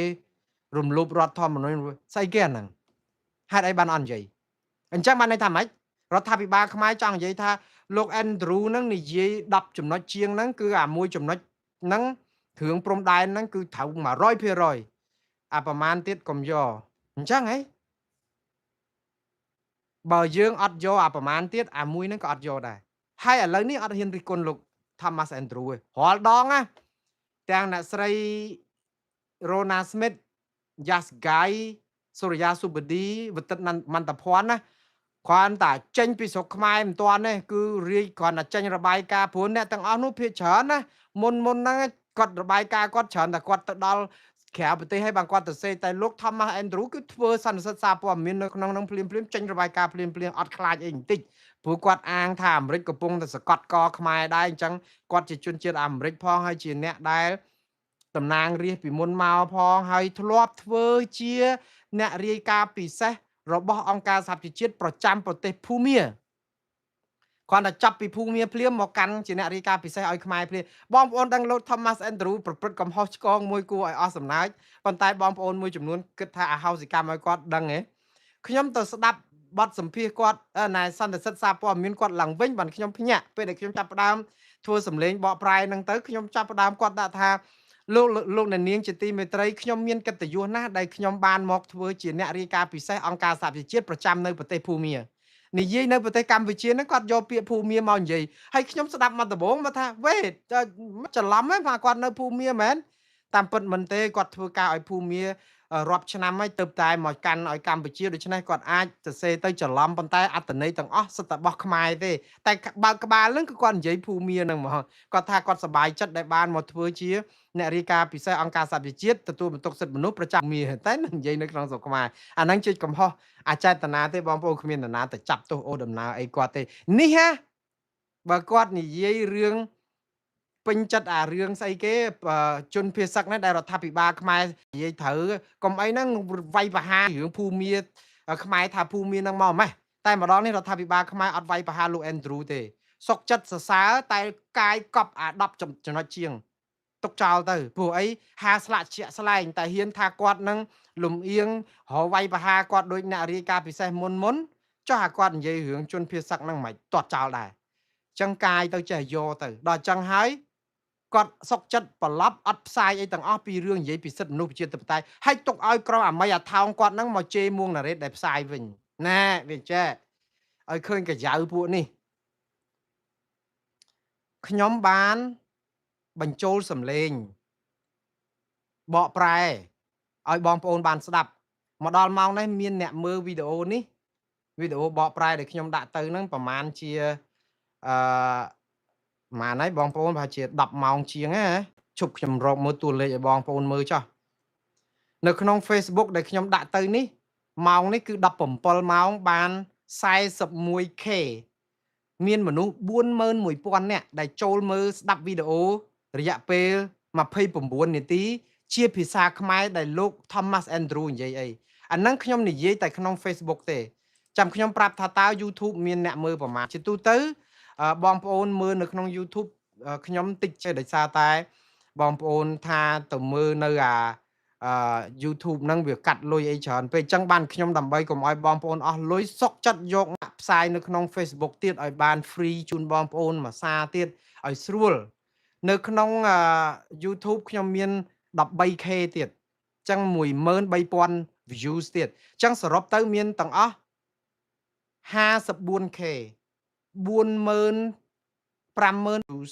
រំលោភរដ្ឋធម្មនុញ្ញស្អីគេអាហ្នឹងហេតុអីបានអត់និយាយអញ្ចឹងបានន័យថាម៉េចរដ្ឋាភិបាលខ្មែរចង់និយាយថាលោក Andrew ហ្នឹងនិយាយ10ចំណុចជាងហ្នឹងគឺអាមួយចំណុចហ្នឹងគ្រឿងព្រំដែនហ្នឹងគឺត្រូវ100%អាប្រមាណទៀតកុំយកអញ្ចឹងហីបើយើងអត់យកអាប្រមាណទៀតអាមួយហ្នឹងក៏អត់យកដែរ ហើយឥឡូវនេះអត់ហ៊ានរិះគន់លោក Thomas Andrew ទេរាល់ដងណាទាំងអ្នកស្រី Rona Smith Yas Guy សូរិយាសុបឌីវតិតមន្តភ័ណ្ឌណាគ្រាន់តែចេញពីស្រុកខ្មែរមិនទាន់ទេគឺរាយគ្រាន់តែចេញរបាយការណ៍ព្រោះអ្នកទាំងអស់នោះភាគច្រើនណាមុនមុនហ្នឹងគាត់របាយការណ៍គាត់ច្រើនតែគាត់ទៅដល់ក្រៅប្រទេសហើយបានគាត់ទៅសេតែលោក Thomas Andrew គឺធ្វើសន្និសីទសារព័ត៌មាននៅក្នុងហ្នឹងភ្លាមភ្លាមចេញរបាយការណ៍ភ្លាមភ្លាមអត់ខ្លាចអីបន្តិចព្រោះគាត់អាងថាអាមេរិកកំពុងតែសកត់កខ្មែរដែរអញ្ចឹងគាត់ជាជនជាតិអាមេរិកផងហើយជាអ្នកដែលតំណាងរាស្ត្រពីមុនមកផងហើយធ្លាប់ធ្វើជាអ្នករាយការណ៍ពិសេសរបស់អង្គការសហប្រជាជាតិប្រចាំប្រទេសភូមាគ្រាន់តែចាប់ពីភូមាភ្លាមមកកាន់ជាអ្នករាយការណ៍ពិសេសឲ្យខ្មែរភ្លាមបងប្អូនដឹងលោក Thomas Andrew ប្រព្រឹត្តកំហុសឆ្គងមួយគួរឲ្យអស់សំណើចប៉ុន្តែបងប្អូនមួយចំនួនគិតថាអហោសិកម្មឲ្យគាត់ដឹងហ៎ខ្ញុំទៅស្ដាប់បទសម្ភាសគាត់ណែសន្និសិទសារព័ត៌មានគាត់ឡើងវិញបានខ្ញុំភ្ញាក់ពេលដែលខ្ញុំចាប់ផ្ដើមធ្វើសម្លេងបកប្រែហ្នឹងទៅខ្ញុំចាប់ផ្ដើមគាត់ដាក់ថាលោកលោកអ្នកនាងជាទីមេត្រីខ្ញុំមានកិត្តិយសណាស់ដែលខ្ញុំបានមកធ្វើជាអ្នករាយការណ៍ពិសេសអង្គការសហប្រជាជាតិប្រចាំនៅប្រទេសភូមានិយាយនៅប្រទេសកម្ពុជាហ្នឹងគាត់យកពាក្យភូមាមកនិយាយហើយខ្ញុំស្ដាប់មកដំបូងមកថាវេច្រឡំហ្នឹងថាគាត់នៅភូមាមែនតាមពិតមិនទេគាត់ធ្វើការឲ្យភូមារាប់ឆ្នាំហើយទៅតែមកកាន់ឲ្យកម្ពុជាដូច្នេះគាត់អាចសរសេរទៅច្រឡំប៉ុន្តែអត្តន័យទាំងអស់សិតតែរបស់ខ្មែរទេតែបើកក្បាលហ្នឹងគឺគាត់និយាយភូមាហ្នឹងហ្មងគាត់ថាគាត់សប្បាយចិត្តដែលបានមកធ្វើជាអ្នករាយការណ៍ពិសេសអង្គការសហប្រជាជាតិទទួលបន្ទុកសិទ្ធិមនុស្សប្រចាំមាតែនឹងនិយាយនៅក្នុងស្រុកខ្មែរអាហ្នឹងជាកំហុសអចេតនាទេបងប្អូនគ្មាននរណាទៅចាប់ទោសអូដំណើរអីគាត់ទេនេះហ่ะបើគាត់និយាយរឿងពេញចិត្តអារឿងស្អីគេជនភៀសសឹកនេះដែលរដ្ឋាភិបាលខ្មែរនិយាយត្រូវកុំអីហ្នឹងវាយប្រហាររឿងភូមាខ្មែរថាភូមាហ្នឹងមកម៉េះតែម្ដងនេះរដ្ឋាភិបាលខ្មែរអត់វាយប្រហារលោក Andrew ទេសុកចិត្តសរសើរតែកាយកប់អា10ចំណុចជាងទុកចោលទៅព្រោះអីហាស្លាកជាក់ស្លែងតែហ៊ានថាគាត់នឹងលំអៀងរវាយប្រហារគាត់ដូចអ្នករាយការណ៍ពិសេសមុនមុនចុះអាគាត់និយាយរឿងជនភៀសសឹកហ្នឹងមិនទាត់ចោលដែរចឹងកាយទៅចេះយកទៅដល់ចឹងហើយគាត់សុកចិត្តប្រឡប់អត់ផ្សាយអីទាំងអស់ពីរឿងនិយាយពីសិទ្ធិមនុស្សប្រជាធិបតេយ្យហើយទុកឲ្យក្រុមអាមីអាថោងគាត់ហ្នឹងមកជេរមួងណារ៉េតដែលផ្សាយវិញណែវាចេះឲ្យឃើញកាយ៉ៅពួកនេះខ្ញុំបានបញ្ចូលសម្លេងបកប្រែឲ្យបងប្អូនបានស្ដាប់មកដល់ម៉ោងនេះមានអ្នកមើលវីដេអូនេះវីដេអូបកប្រែដែលខ្ញុំដាក់ទៅហ្នឹងប្រហែលជាអឺប្រហែលហើយបងប្អូនប្រហែលជា10ម៉ោងជាងណាជប់ខ្ញុំរកមើលតួលេខឲ្យបងប្អូនមើលចុះនៅក្នុង Facebook ដែលខ្ញុំដាក់ទៅនេះម៉ោងនេះគឺ17ម៉ោងបាន 41k មានមនុស្ស41000នាក់ដែលចូលមើលស្ដាប់វីដេអូរយៈពេល29នាទីជាភាសាខ្មែរដែលលោក Thomas Andrew និយាយអីអាហ្នឹងខ្ញុំនិយាយតែក្នុង Facebook ទេចាំខ្ញុំប្រាប់ថាតើ YouTube មានអ្នកមើលប្រមាណជាទូទៅបងប្អូនមើលនៅក្នុង YouTube ខ្ញុំតិចចេះដោយសារតែបងប្អូនថាទៅមើលនៅអា YouTube ហ្នឹងវាកាត់លុយអីច្រើនពេកអញ្ចឹងបានខ្ញុំដើម្បីកុំឲ្យបងប្អូនអស់លុយសុកចិត្តយកផ្សាយនៅក្នុង Facebook ទៀតឲ្យបាន free ជូនបងប្អូនមួយសារទៀតឲ្យស្រួលនៅក្នុង YouTube ខ្ញុំមាន 13k ទៀតអញ្ចឹង13000 views ទៀតអញ្ចឹងសរុបទៅមានទាំងអស់ 54k 450,000 views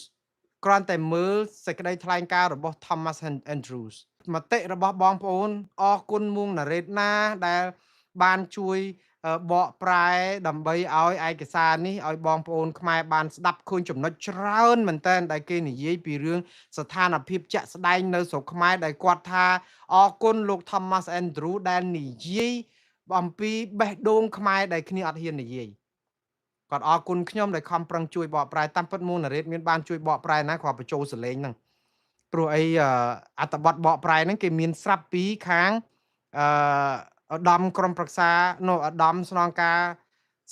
គ្រាន់តែមើលសេចក្តីថ្លែងការណ៍របស់ Thomas Andrews មតិរបស់បងប្អូនអរគុណមួងណារ៉េតណាដែលបានជួយបកប្រែដើម្បីឲ្យឯកសារនេះឲ្យបងប្អូនខ្មែរបានស្ដាប់ឃើញចំណុចច្រើនមែនតើដែលគេនិយាយពីរឿងស្ថានភាពជាក់ស្ដែងនៅស្រុកខ្មែរដែលគាត់ថាអរគុណលោក Thomas Andrew ដែលនិយាយអំពីបេះដូងខ្មែរដែលគ្នាអត់ហ៊ាននិយាយគាត់អរគុណខ្ញុំដែលខំប្រឹងជួយបកប្រែតាមពិតមួងណារ៉េតមានបានជួយបកប្រែណាគាត់បញ្ចូលសលេងហ្នឹងព្រោះអីអត្ថបទបកប្រែហ្នឹងគេមានស្រាប់ពីខាងអឺឧត្តមក្រុមប្រឹក្សានោះឧត្តមស្នងការ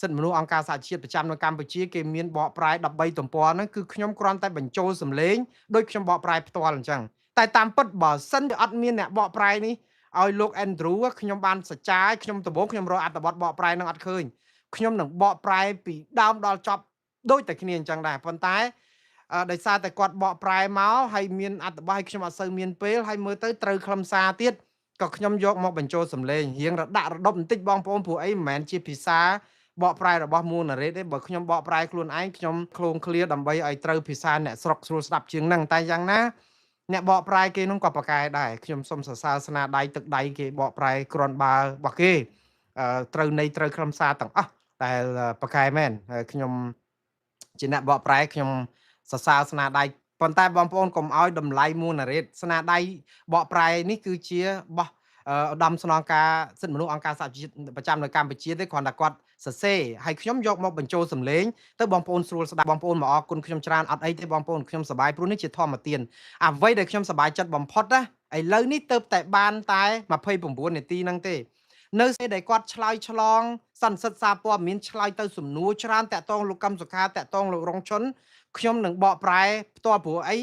សិទ្ធិមនុស្សអង្គការសហជាតិប្រចាំនៅកម្ពុជាគេមានបកប្រែ13ទំព័រហ្នឹងគឺខ្ញុំគ្រាន់តែបញ្ចូលសំឡេងដូចខ្ញុំបកប្រែផ្ទាល់អញ្ចឹងតែតាមពិតបើសិនជាអត់មានអ្នកបកប្រែនេះឲ្យលោក Andrew ខ្ញុំបានសច្ចាខ្ញុំដំបូងខ្ញុំរកអត្ថបទបកប្រែនឹងអត់ឃើញខ្ញុំនឹងបកប្រែពីដើមដល់ចប់ដូចតែគ្នាអញ្ចឹងដែរប៉ុន្តែដោយសារតែគាត់បកប្រែមកហើយមានអត្ថបទឲ្យខ្ញុំអត់សូវមានពេលហើយមើលទៅត្រូវខ្លឹមសារទៀតក៏ខ្ញុំយកមកបញ្ចូលសំឡេងរៀងរដាក់រដប់បន្តិចបងប្អូនព្រោះអីមិនមែនជាភាសាប បកប្រែរបស់មួងណារ៉េតទេបើខ្ញុំបកប្រែខ្លួនឯងខ្ញុំឃ្លោងឃ្លាដើម្បីឲ្យត្រូវភាសាអ្នកស្រុកស្រួលស្ដាប់ជាងហ្នឹងតែយ៉ាងណាអ្នកបកប្រែគេនោះក៏ប្រកែដែរខ្ញុំសូមសរសើរស្នាដៃទឹកដៃគេបកប្រែក្រាន់បើរបស់គេត្រូវនៃត្រូវខ្លឹមសារទាំងអស់ដែលប្រកែមែនខ្ញុំជាអ្នកបកប្រែខ្ញុំសរសើរស្នាដៃប៉ុន្តែបងប្អូនកុំឲ្យតម្លៃមួងណារ៉េតស្នាដៃបកប្រែនេះគឺជាបោះឧត្តមស្នងការសិទ្ធិមនុស្សអង្គការសហប្រជាជាតិប្រចាំនៅកម្ពុជាទេគ្រាន់តែគាត់សរសេរហើយខ្ញុំយកមកបញ្ចូលសម្លេងទៅបងប្អូនស្រួលស្ដាប់បងប្អូនមកអរគុណខ្ញុំច្រើនអត់អីទេបងប្អូនខ្ញុំសប្បាយព្រោះនេះជាធម្មទានអ្វីដែលខ្ញុំសប្បាយចិត្តបំផុតណាឥឡូវនេះទៅតែបានតែ29នាទីហ្នឹងទេនៅពេលដែលគាត់ឆ្លើយឆ្លងសន្និសិទសារព័ត៌មានឆ្លើយទៅសំណួរច្រើនតាក់ទងលោកកឹមសុខាតាក់ទងលោករងឈុនខ្ញុំនឹងបកប្រែផ្ទាល់ព្រោះអី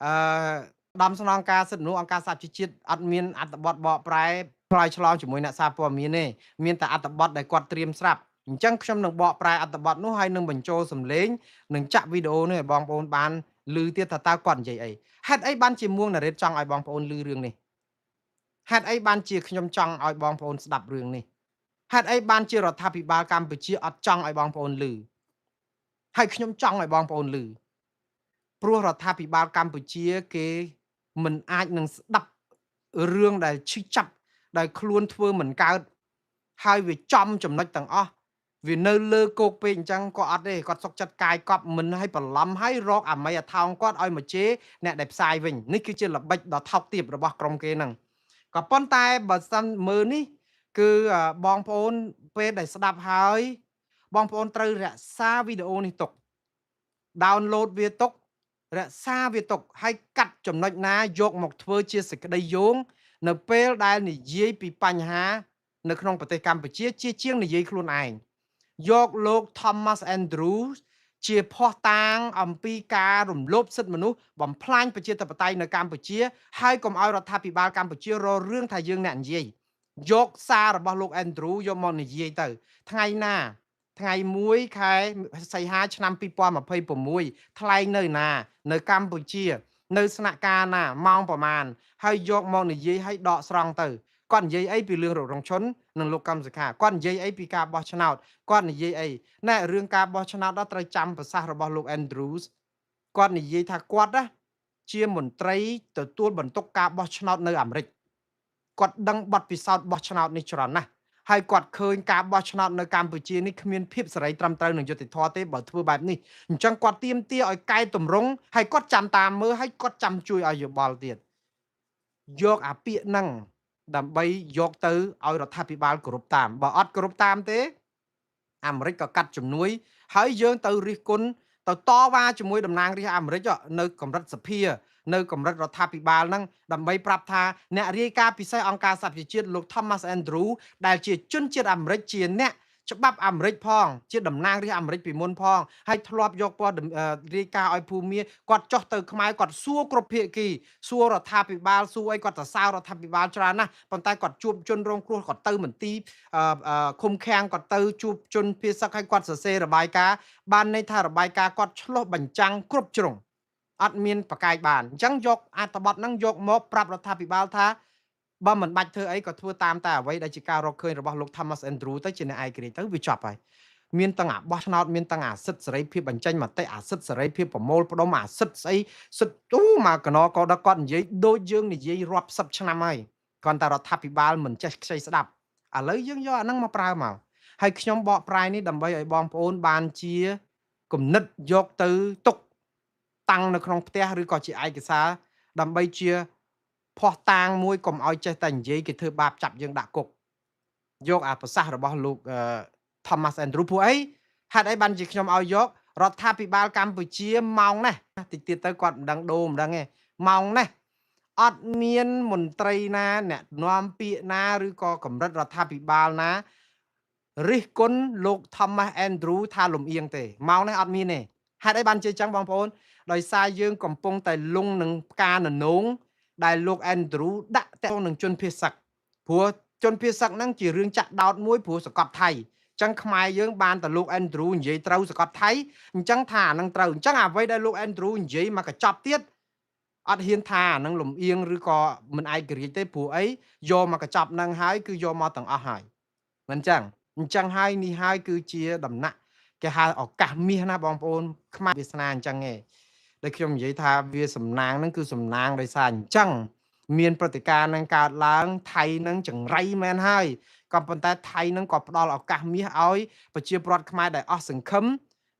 អឺដំស្នងការសិទ្ធិមនុស្សអង្គការសហប្រជាជាតិអត់មានអត្ថបទបកប្រែឆ្លើយឆ្លងជាមួយអ្នកសារព័ត៌មានទេមានតែអត្ថបទដែលគាត់ត្រៀមស្រាប់អញ្ចឹងខ្ញុំនឹងបកប្រែអត្ថបទនោះហើយនឹងបញ្ចូលសម្លេងនឹងចាក់វីដេអូនេះឲ្យបងប្អូនបានឮទៀតថាតើគាត់និយាយអីហេតុអីបានជាមួងណារ៉េតចង់ឲ្យបងប្អូនឮរឿងនេះហេតុអីបានជាខ្ញុំចង់ឲ្យបងប្អូនស្ដាប់រឿងនេះហេតុអីបានជារដ្ឋាភិបាលកម្ពុជាអត់ចង់ឲ្យបងប្អូនឮហើយខ្ញុំចង់ឲ្យបងប្អូនឮព្រោះរដ្ឋាភិបាលកម្ពុជាគេមិនអាចនឹងស្ដាប់រឿងដែលឈឺចាប់ដែលខ្លួនធ្វើមិនកើតហើយវាចំចំណុចទាំងអស់វានៅលើគោកពេកអញ្ចឹងក៏អត់ទេគាត់សុកចិត្តកាយកប់មិនឲ្យបន្លំឲ្យរកអាមីអាថោងគាត់ឲ្យមកជេរអ្នកដែលផ្សាយវិញនេះគឺជាល្បិចដ៏ថោកទាបរបស់ក្រុមគេហ្នឹងក៏ប៉ុន្តែបើសិនមើលនេះគឺបងប្អូនពេលដែលស្ដាប់ហើយបងប្អូនត្រូវរក្សាវីដេអូនេះទុក download វាទុករក្សាវាទុកហើយកាត់ចំណុចណាយកមកធ្វើជាសេចក្តីយោងនៅពេលដែលនិយាយពីបញ្ហានៅក្នុងប្រទេសកម្ពុជាជាជាងនិយាយខ្លួនឯងយកលោក Thomas Andrews ជាភស្តុតាងអំពីការរំលោភសិទ្ធិមនុស្សបំផ្លាញប្រជាធិបតេយ្យនៅកម្ពុជាហើយកុំឲ្យរដ្ឋាភិបាលកម្ពុជារករឿងថាយើងអ្នកនិយាយយកសាររបស់លោក Andrew យកមកនិយាយទៅថ្ងៃណាថ្ងៃ1ខែសីហាឆ្នាំ2026ថ្លែងនៅណានៅកម្ពុជានៅស្នាក់ការណាម៉ោងប្រមាណហើយយកមកនិយាយឲ្យដកស្រង់ទៅគាត់និយាយអីពីរឿងរងឈុននិងលោកកឹមសុខាគាត់និយាយអីពីការបោះឆ្នោតគាត់និយាយអីណែរឿងការបោះឆ្នោតដល់ត្រូវចាំប្រសាសន៍របស់លោក Andrews គាត់និយាយថាគាត់ណាជាមន្ត្រីទទួលបន្ទុកការបោះឆ្នោតនៅអាមេរិកគាត់ដឹងបទពិសោធន៍បោះឆ្នោតនេះច្រើនណាស់ហើយគាត់ឃើញការបោះឆ្នោតនៅកម្ពុជានេះគ្មានភាពសេរីត្រឹមត្រូវនឹងយុត្តិធម៌ទេបើធ្វើបែបនេះអញ្ចឹងគាត់ទាមទារឲ្យកែតម្រង់ហើយគាត់ចាំតាមមើលហើយគាត់ចាំជួយឲ្យយោបល់ទៀតយកអាពាក្យហ្នឹងដើម្បីយកទៅឲ្យរដ្ឋាភិបាលគោរពតាមបើអត់គោរពតាមទេអាមេរិកក៏កាត់ជំនួយហើយយើងទៅរិះគន់ទៅតវ៉ាជាមួយតំណាងរាស្ត្រអាមេរិកនៅកម្រិតសភានៅកម្រិតរដ្ឋាភិបាលហ្នឹងដើម្បីប្រាប់ថាអ្នករាយការណ៍ពិសេសអង្គការសហប្រជាជាតិលោក Thomas Andrew ដែលជាជនជាតិអាមេរិកជាអ្នកច្បាប់អាមេរិកផងជាតំណាងរាស្ត្រអាមេរិកពីមុនផងហើយធ្លាប់យកព័ត៌រាយការណ៍ឲ្យភូមិគាត់ចុះទៅខ្មែរគាត់សួរគ្រប់ភាគីសួររដ្ឋាភិបាលសួរអីគាត់សរសើររដ្ឋាភិបាលច្រើនណាស់ប៉ុន្តែគាត់ជួបជនរងគ្រោះគាត់ទៅមន្ទីរឃុំឃាំងគាត់ទៅជួបជនភៀសសឹកហើយគាត់សរសេររបាយការណ៍បានន័យថារបាយការណ៍គាត់ឆ្លុះបញ្ចាំងគ្រប់ជ្រុងអត់មានប្រកែកបានអញ្ចឹងយកអត្ថបទហ្នឹងយកមកប្រាប់រដ្ឋាភិបាលថាបើមិនបាច់ធ្វើអីក៏ធ្វើតាមតែអ្វីដែលជាការរកឃើញរបស់លោក Thomas Andrew ទៅជាអ្នកឯករាជ្យទៅវាចប់ហើយមានទាំងអាបោះឆ្នោតមានទាំងអាសិទ្ធិសេរីភាពបញ្ចេញមតិអាសិទ្ធិសេរីភាពប្រមូលផ្ដុំអាសិទ្ធិស្អីសិទ្ធិទូមកកណកដល់គាត់និយាយដូចយើងនិយាយរាប់សិបឆ្នាំហើយគ្រាន់តែរដ្ឋាភិបាលមិនចេះខ្ចីស្ដាប់ឥឡូវយើងយកអាហ្នឹងមកប្រើមកហើយខ្ញុំបកប្រែនេះដើម្បីឲ្យបងប្អូនបានជាគំនិតយកទៅទុកតាំងនៅក្នុងផ្ទះឬក៏ជាឯកសារដើម្បីជាភស្តុតាងមួយកុំឲ្យចេះតែនិយាយគេធ្វើបាបចាប់យើងដាក់គុកយកអាប្រសាសន៍របស់លោក Thomas Andrew ព្រោះអីហេតុអីបានជាខ្ញុំឲ្យយករដ្ឋាភិបាលកម្ពុជាម៉ោងនេះតិចទៀតទៅគាត់មិនដឹងដូរមិនដឹងទេម៉ោងនេះអត់មានមន្ត្រីណាអ្នកនាំពាក្យណាឬក៏កម្រិតរដ្ឋាភិបាលណារិះគន់លោក Thomas Andrew ថាលំអៀងទេម៉ោងនេះអត់មានទេហេតុអីបានជាចឹងបងប្អូនដោយសារយើងកំពុងតែលងនឹងផ្កាននងដែលលោក Andrew ដាក់តទៅនឹងជនភៀសសឹកព្រោះជនភៀសសឹកហ្នឹងជារឿងចាក់ដោតមួយព្រោះសកត់ថៃអញ្ចឹងខ្មែរយើងបានតែលោក Andrew និយាយត្រូវសកត់ថៃអញ្ចឹងថាអានឹងត្រូវអញ្ចឹងអ្វីដែលលោក Andrew និយាយមកកញ្ចប់ទៀតអត់ហ៊ានថាអានឹងលំអៀងឬក៏មិនឯករាជ្យទេព្រោះអីយកមកកញ្ចប់នឹងហើយគឺយកមកទាំងអស់ហើយមិនអញ្ចឹង អញ្ចឹងហើយនេះហើយគឺជាដំណាក់គេហៅឱកាសមាសណាបងប្អូនខ្មែរវាសនាអញ្ចឹងឯងដែលខ្ញុំនិយាយថាវាសំណាងហ្នឹងគឺសំណាងដោយសារអញ្ចឹងមានព្រឹត្តិការណ៍នឹងកើតឡើងថៃនឹងចង្រៃមែនហើយក៏ប៉ុន្តែថៃនឹងក៏ផ្ដល់ឱកាសមាសឲ្យប្រជាពលរដ្ឋខ្មែរដែលអស់សង្ឃឹម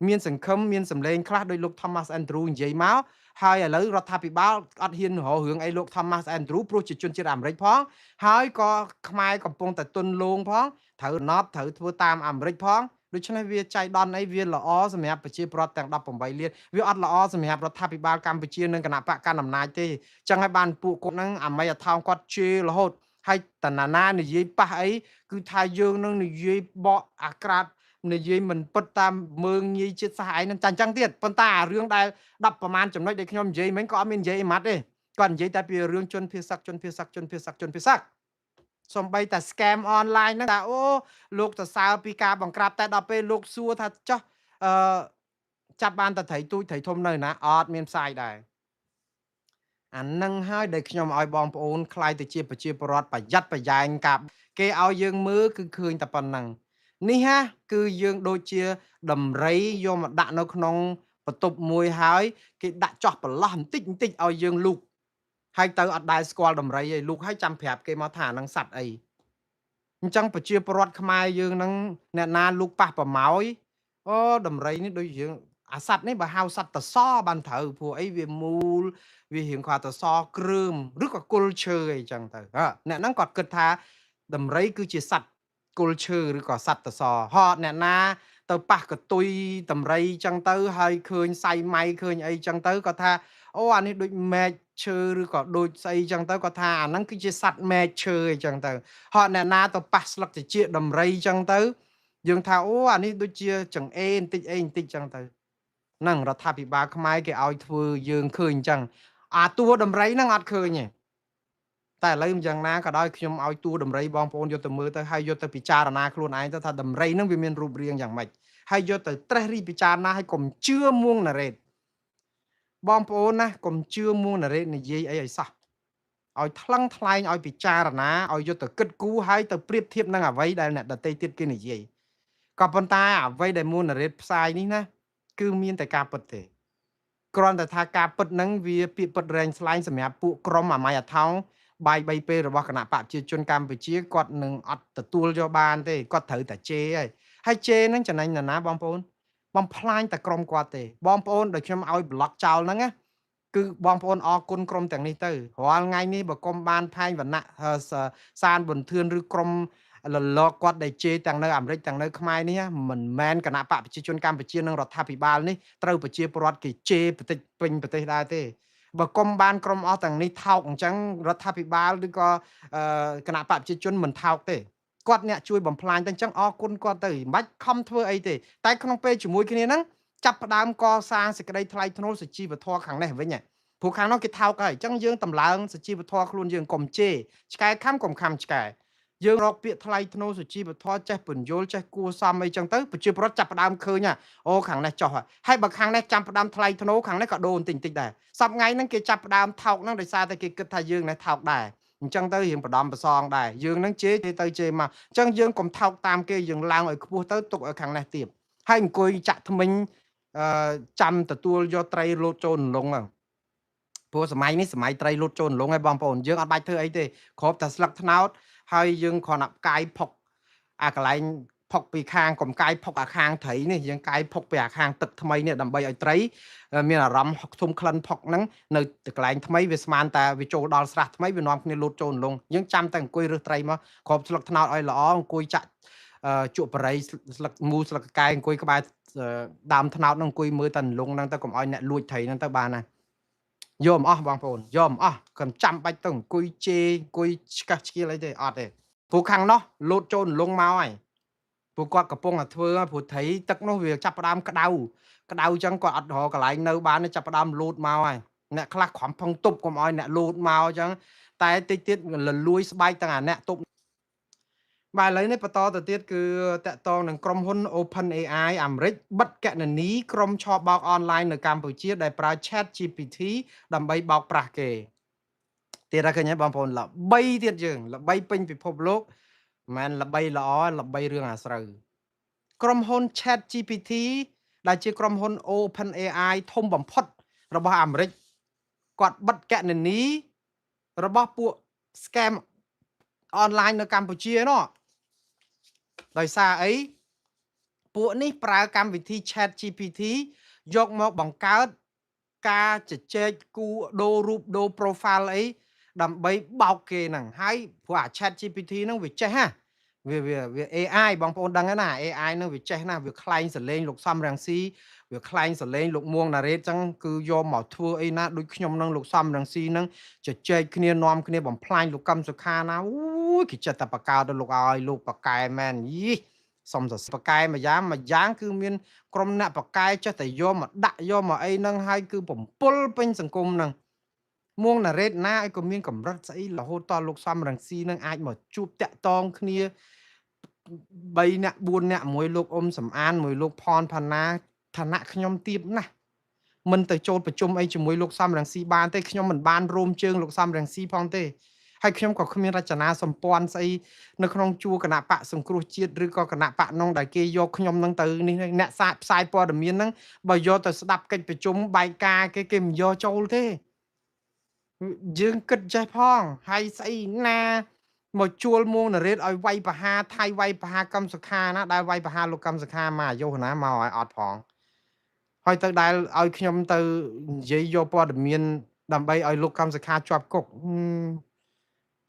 មានសង្ឃឹមមានសម្លេងខ្លះដោយលោក Thomas Andrew និយាយមកហើយឥឡូវរដ្ឋាភិបាលអត់ហ៊ានរករឿងអីលោក Thomas Andrew ព្រោះជាជនជាតិអាមេរិកផងហើយក៏ខ្មែរកំពុងតែទុនលងផងត្រូវណប់ត្រូវធ្វើតាមអាមេរិកផងដូច្នេះវាចៃដន្យអីវាល្អសម្រាប់ប្រជាពលរដ្ឋទាំង18លានវាអត់ល្អសម្រាប់រដ្ឋាភិបាលកម្ពុជានិងគណៈបកកណ្ដាលអំណាចទេចឹងហើយបានពួកគាត់ហ្នឹងអាមីអាថោងគាត់ជេររហូតហើយតាណាណានិយាយប៉ះអីគឺថាយើងនឹងនិយាយបកអាក្រាតនិយាយមិនពិតតាមមើងងាយជាតិសាសន៍ឯងនឹងចាញ់ចឹងទៀតប៉ុន្តែអារឿងដែល10ប្រមាណចំណុចដែលខ្ញុំនិយាយមិញក៏អត់មាននិយាយអីម៉ាត់ទេគាត់និយាយតែពីរឿងជនភៀសសឹកជនភៀសសឹកជនភៀសសឹកជនភៀសសឹកសំបីតែ scam online ហ្នឹងថាអូលោកសរសើរពីការបង្ក្រាបតែដល់ពេលលោកសួរថាចុះអឺចាប់បានតែត្រីទូចត្រីធំនៅណាអត់មានផ្សាយដែរអានឹងហើយដែលខ្ញុំឲ្យបងប្អូនក្លាយទៅជាប្រជាពលរដ្ឋប្រយ័ត្នប្រយែងការគេឲ្យយើងមើលគឺឃើញតែប៉ុណ្ណឹងនេះហាគឺយើងដូចជាដំរីយកមកដាក់នៅក្នុងបន្ទប់មួយហើយគេដាក់ចោះប្រឡោះបន្តិចបន្តិចឲ្យយើងលូកហើយទៅអត់ដែលស្គាល់ដំរីឯងលូកហើយចាំប្រាប់គេមកថាអានឹងសัตว์អីអញ្ចឹងប្រជាពលរដ្ឋខ្មែរយើងនឹងអ្នកណាលូកប៉ះប្រម៉ោយអូដំរីនេះដូចយើងអាសัตว์នេះបើហៅសัตว์តសបានត្រូវព្រោះអីវាមូលវារៀងគាត់តសគ្រើមឬក៏គល់ឈើអីចឹងទៅអ្នកហ្នឹងគាត់គិតថាដំរីគឺជាសัตว์គល់ឈើឬក៏សัตว์តសហត់អ្នកណាទៅប៉ះកតុយតម្រៃចឹងទៅហើយឃើញសៃម៉ៃឃើញអីចឹងទៅគាត់ថាអូអានេះដូចមែកឈើឬក៏ដូចស្អីចឹងទៅគាត់ថាអាហ្នឹងគឺជាសัตว์មែកឈើអីចឹងទៅហត់អ្នកណាទៅប៉ះស្លឹកត្រចៀកតម្រៃចឹងទៅយើងថាអូអានេះដូចជាចង្អេបន្តិចអីបន្តិចចឹងទៅហ្នឹងរដ្ឋាភិបាលខ្មែរគេឲ្យធ្វើយើងឃើញអញ្ចឹងអាតួតម្រៃហ្នឹងអត់ឃើញទេតែឥឡូវយ៉ាងណាក៏ដោយខ្ញុំឲ្យតួដំរីបងប្អូនយកទៅមើលទៅហើយយកទៅពិចារណាខ្លួនឯងទៅថាដំរីហ្នឹងវាមានរូបរាងយ៉ាងម៉េចហើយយកទៅត្រេះរិះពិចារណាហើយកុំជឿមួងណារ៉េតបងប្អូនណាកុំជឿមួងណារ៉េតនិយាយអីឲ្យសោះឲ្យថ្លឹងថ្លែងឲ្យពិចារណាឲ្យយកទៅគិតគូរហើយទៅប្រៀបធៀបនឹងអ្វីដែលអ្នកដទៃទៀតគេនិយាយក៏ប៉ុន្តែអ្វីដែលមួងណារ៉េតផ្សាយនេះណាគឺមានតែការពិតទេគ្រាន់តែថាការពិតហ្នឹងវាពាក្យពិតរែងស្លែងសម្រាប់ពួកក្រុមអាម៉ៃអាថោងបាយ3ពេលរបស់គណៈបកប្រជាជនកម្ពុជាគាត់នឹងអត់ទទួលយកបានទេគាត់ត្រូវតែជេរហើយជេរហ្នឹងចំណេញណាស់ណាបងប្អូនបំផ្លាញតែក្រុមគាត់ទេបងប្អូនដែលខ្ញុំឲ្យប្លុកចោលហ្នឹងណាគឺបងប្អូនអរគុណក្រុមទាំងនេះទៅរាល់ថ្ងៃនេះបើកុំបានផែងវណ្ណៈសានប៊ុនធឿនឬក្រុមលលកគាត់ដែលជេរទាំងនៅអាមេរិកទាំងនៅខ្មែរនេះមិនមែនគណៈបកប្រជាជនកម្ពុជានិងរដ្ឋាភិបាលនេះត្រូវប្រជាពលរដ្ឋគេជេរប្រទេសពេញប្រទេសដែរទេបើកុំបានក្រុមអស់ទាំងនេះថោកអញ្ចឹងរដ្ឋាភិបាលឬក៏គណៈបកប្រជាជនមិនថោកទេគាត់អ្នកជួយបំផ្លាញទៅអញ្ចឹងអរគុណគាត់ទៅមិនបាច់ខំធ្វើអីទេតែក្នុងពេលជាមួយគ្នាហ្នឹងចាប់ផ្ដើមកសាងសេចក្តីថ្លៃថ្នូរសុជីវធម៌ខាងនេះវិញព្រោះខាងនោះគេថោកហើយអញ្ចឹងយើងតម្លើងសុជីវធម៌ខ្លួនយើងកុំជេរឆ្កែខំកុំខំឆ្កែយើងរកពាក្យថ្លៃថ្នូរសុជីវធម៌ចេះពន្យល់ចេះគួសមអីចឹងទៅប្រជាពលរដ្ឋចាប់ផ្ដើមឃើញអូខាងនេះចុះហើយបើខាងនេះចាំផ្ដើមថ្លៃថ្នូរខាងនេះក៏ដូរបន្តិចបន្តិចដែរសប្ងៃហ្នឹងគេចាប់ផ្ដើមថោកហ្នឹងដោយសារតែគេគិតថាយើងនេះថោកដែរអញ្ចឹងទៅរៀងបដំប្រសងដែរយើងហ្នឹងជេរទៅជេរមកអញ្ចឹងយើងកុំថោកតាមគេយើងឡើងឲ្យខ្ពស់ទៅទុកឲ្យខាងនេះទៀតហើយអង្គុយចាក់ថ្មិញចាំទទួលយកត្រីលោតចូលលងហ្នឹងព្រោះសម័យនេះសម័យត្រីលោតចូលលងហើយបងប្អូនយើងអត់បាច់ធ្វើអីទេគ្រាប់តែស្លឹកត្នោតហើយយើងគ្រាន់តែកាយផុកអាកន្លែងផុកពីខាងកុំកាយផុកអាខាងត្រីនេះយើងកាយផុកពីអាខាងទឹកថ្មីនេះដើម្បីឲ្យត្រីមានអារម្មណ៍ធំក្លិនផុកហ្នឹងនៅកន្លែងថ្មីវាស្មានតែវាចូលដល់ស្រះថ្មីវានាំគ្នាលោតចូលលងយើងចាំតែអង្គុយរើសត្រីមកគ្រាប់ស្លឹកត្នោតឲ្យល្អអង្គុយចាក់ជក់បរិយស្លឹកមូស្លឹកកែអង្គុយក្បែរដើមត្នោតហ្នឹងអង្គុយមើលតែលងហ្នឹងទៅកុំឲ្យអ្នកលួចត្រីហ្នឹងទៅបានណាយកមិនអស់បងប្អូនយកមិនអស់កុំចាំបាច់ទៅអង្គុយជេរអង្គុយឆ្កឹះឆ្កៀលអីទេអត់ទេព្រោះខាងនោះលោតចូលលងមកហើយព្រោះគាត់កំពុងតែធ្វើព្រោះត្រីទឹកនោះវាចាប់ផ្ដើមក្តៅក្តៅចឹងគាត់អត់រកកន្លែងនៅបានចាប់ផ្ដើមលោតមកហើយអ្នកខ្លះខំផឹងទប់កុំឲ្យអ្នកលោតមកចឹងតែតិចទៀតលលួយស្បែកទាំងអាអ្នកទប់បាទឥឡូវនេះបន្តទៅទៀតគឺតកតងនឹងក្រុមហ៊ុន OpenAI អាមេរិកបិទកណនីក្រុមឆបោកអនឡាញនៅកម្ពុជាដែលប្រើ ChatGPT ដើម្បីបោកប្រាស់គេទៀតហើយឃើញទេបងប្អូនល្បីទៀតយើងល្បីពេញពិភពលោក មិនល្បីល្អល្បីរឿងអាស្រូវក្រុមហ៊ុន Chat GPT ដែលជាក្រុមហ៊ុន Open AI ធំបំផុតរបស់អាមេរិកគាត់បិទកណនីរបស់ពួក scam អនឡាញនៅកម្ពុជានោះដោយសារអីពួកនេះប្រើកម្មវិធី Chat GPT យកមកបង្កើតការជជែកគូដូររូបដូរ profile អីដើម្បីបោកគេហ្នឹងហើយព្រោះអា Chat GPT ហ្នឹងវាចេះហ่ะវាវាវា AI បងប្អូនដឹងហើយណា AI ហ្នឹងវាចេះណាស់វាក្លែងសលេងលោកសំរងស៊ីវាក្លែងសលេងលោកមួងណារ៉េតចឹងគឺយកមកធ្វើអីណាដូចខ្ញុំនឹងលោកសំរងស៊ីហ្នឹងជជែកគ្នានាំគ្នាបំផ្លាញលោកកឹមសុខាណាអូយគេចិត្តតែបកកើតដល់លោកឲ្យលោកបកែមែនយីសុំសរសបកែមួយយ៉ាងមួយយ៉ាងគឺមានក្រុមអ្នកបកែចេះតែយកមកដាក់យកមកអីហ្នឹងហើយគឺបំពុលពេញសង្គមហ្នឹងមួងណារ៉េតណាឲ្យក៏មានកម្រិតស្អីរហូតតលោកសំរងស៊ីនឹងអាចមកជួបតាក់តងគ្នា3នាក់4នាក់មួយលោកអ៊ុំសំអានមួយលោកផនផាណាឋានៈខ្ញុំទៀបណាស់មិនទៅចូលប្រជុំអីជាមួយលោកសំរងស៊ីបានទេខ្ញុំមិនបានរួមជើងលោកសំរងស៊ីផងទេហើយខ្ញុំក៏គ្មានរចនាសម្ព័ន្ធស្អីនៅក្នុងជួរគណៈបកសង្គ្រោះជាតិឬក៏គណៈបកនងដែលគេយកខ្ញុំនឹងទៅនេះអ្នកសាកផ្សាយព័ត៌មានហ្នឹងបើយកទៅស្ដាប់កិច្ចប្រជុំបែកការគេមិនយកចូលទេយើងគិតចេះផងហើយស្អីណាមកជួលមួងនរ៉េតឲ្យវាយប្រហារថៃវាយប្រហារកម្មសុខាណាដែលវាយប្រហារលោកកម្មសុខាមកអាយុណាមកឲ្យអត់ផងហើយទៅដែលឲ្យខ្ញុំទៅនិយាយយកព័ត៌មានដើម្បីឲ្យលោកកម្មសុខាជាប់គុក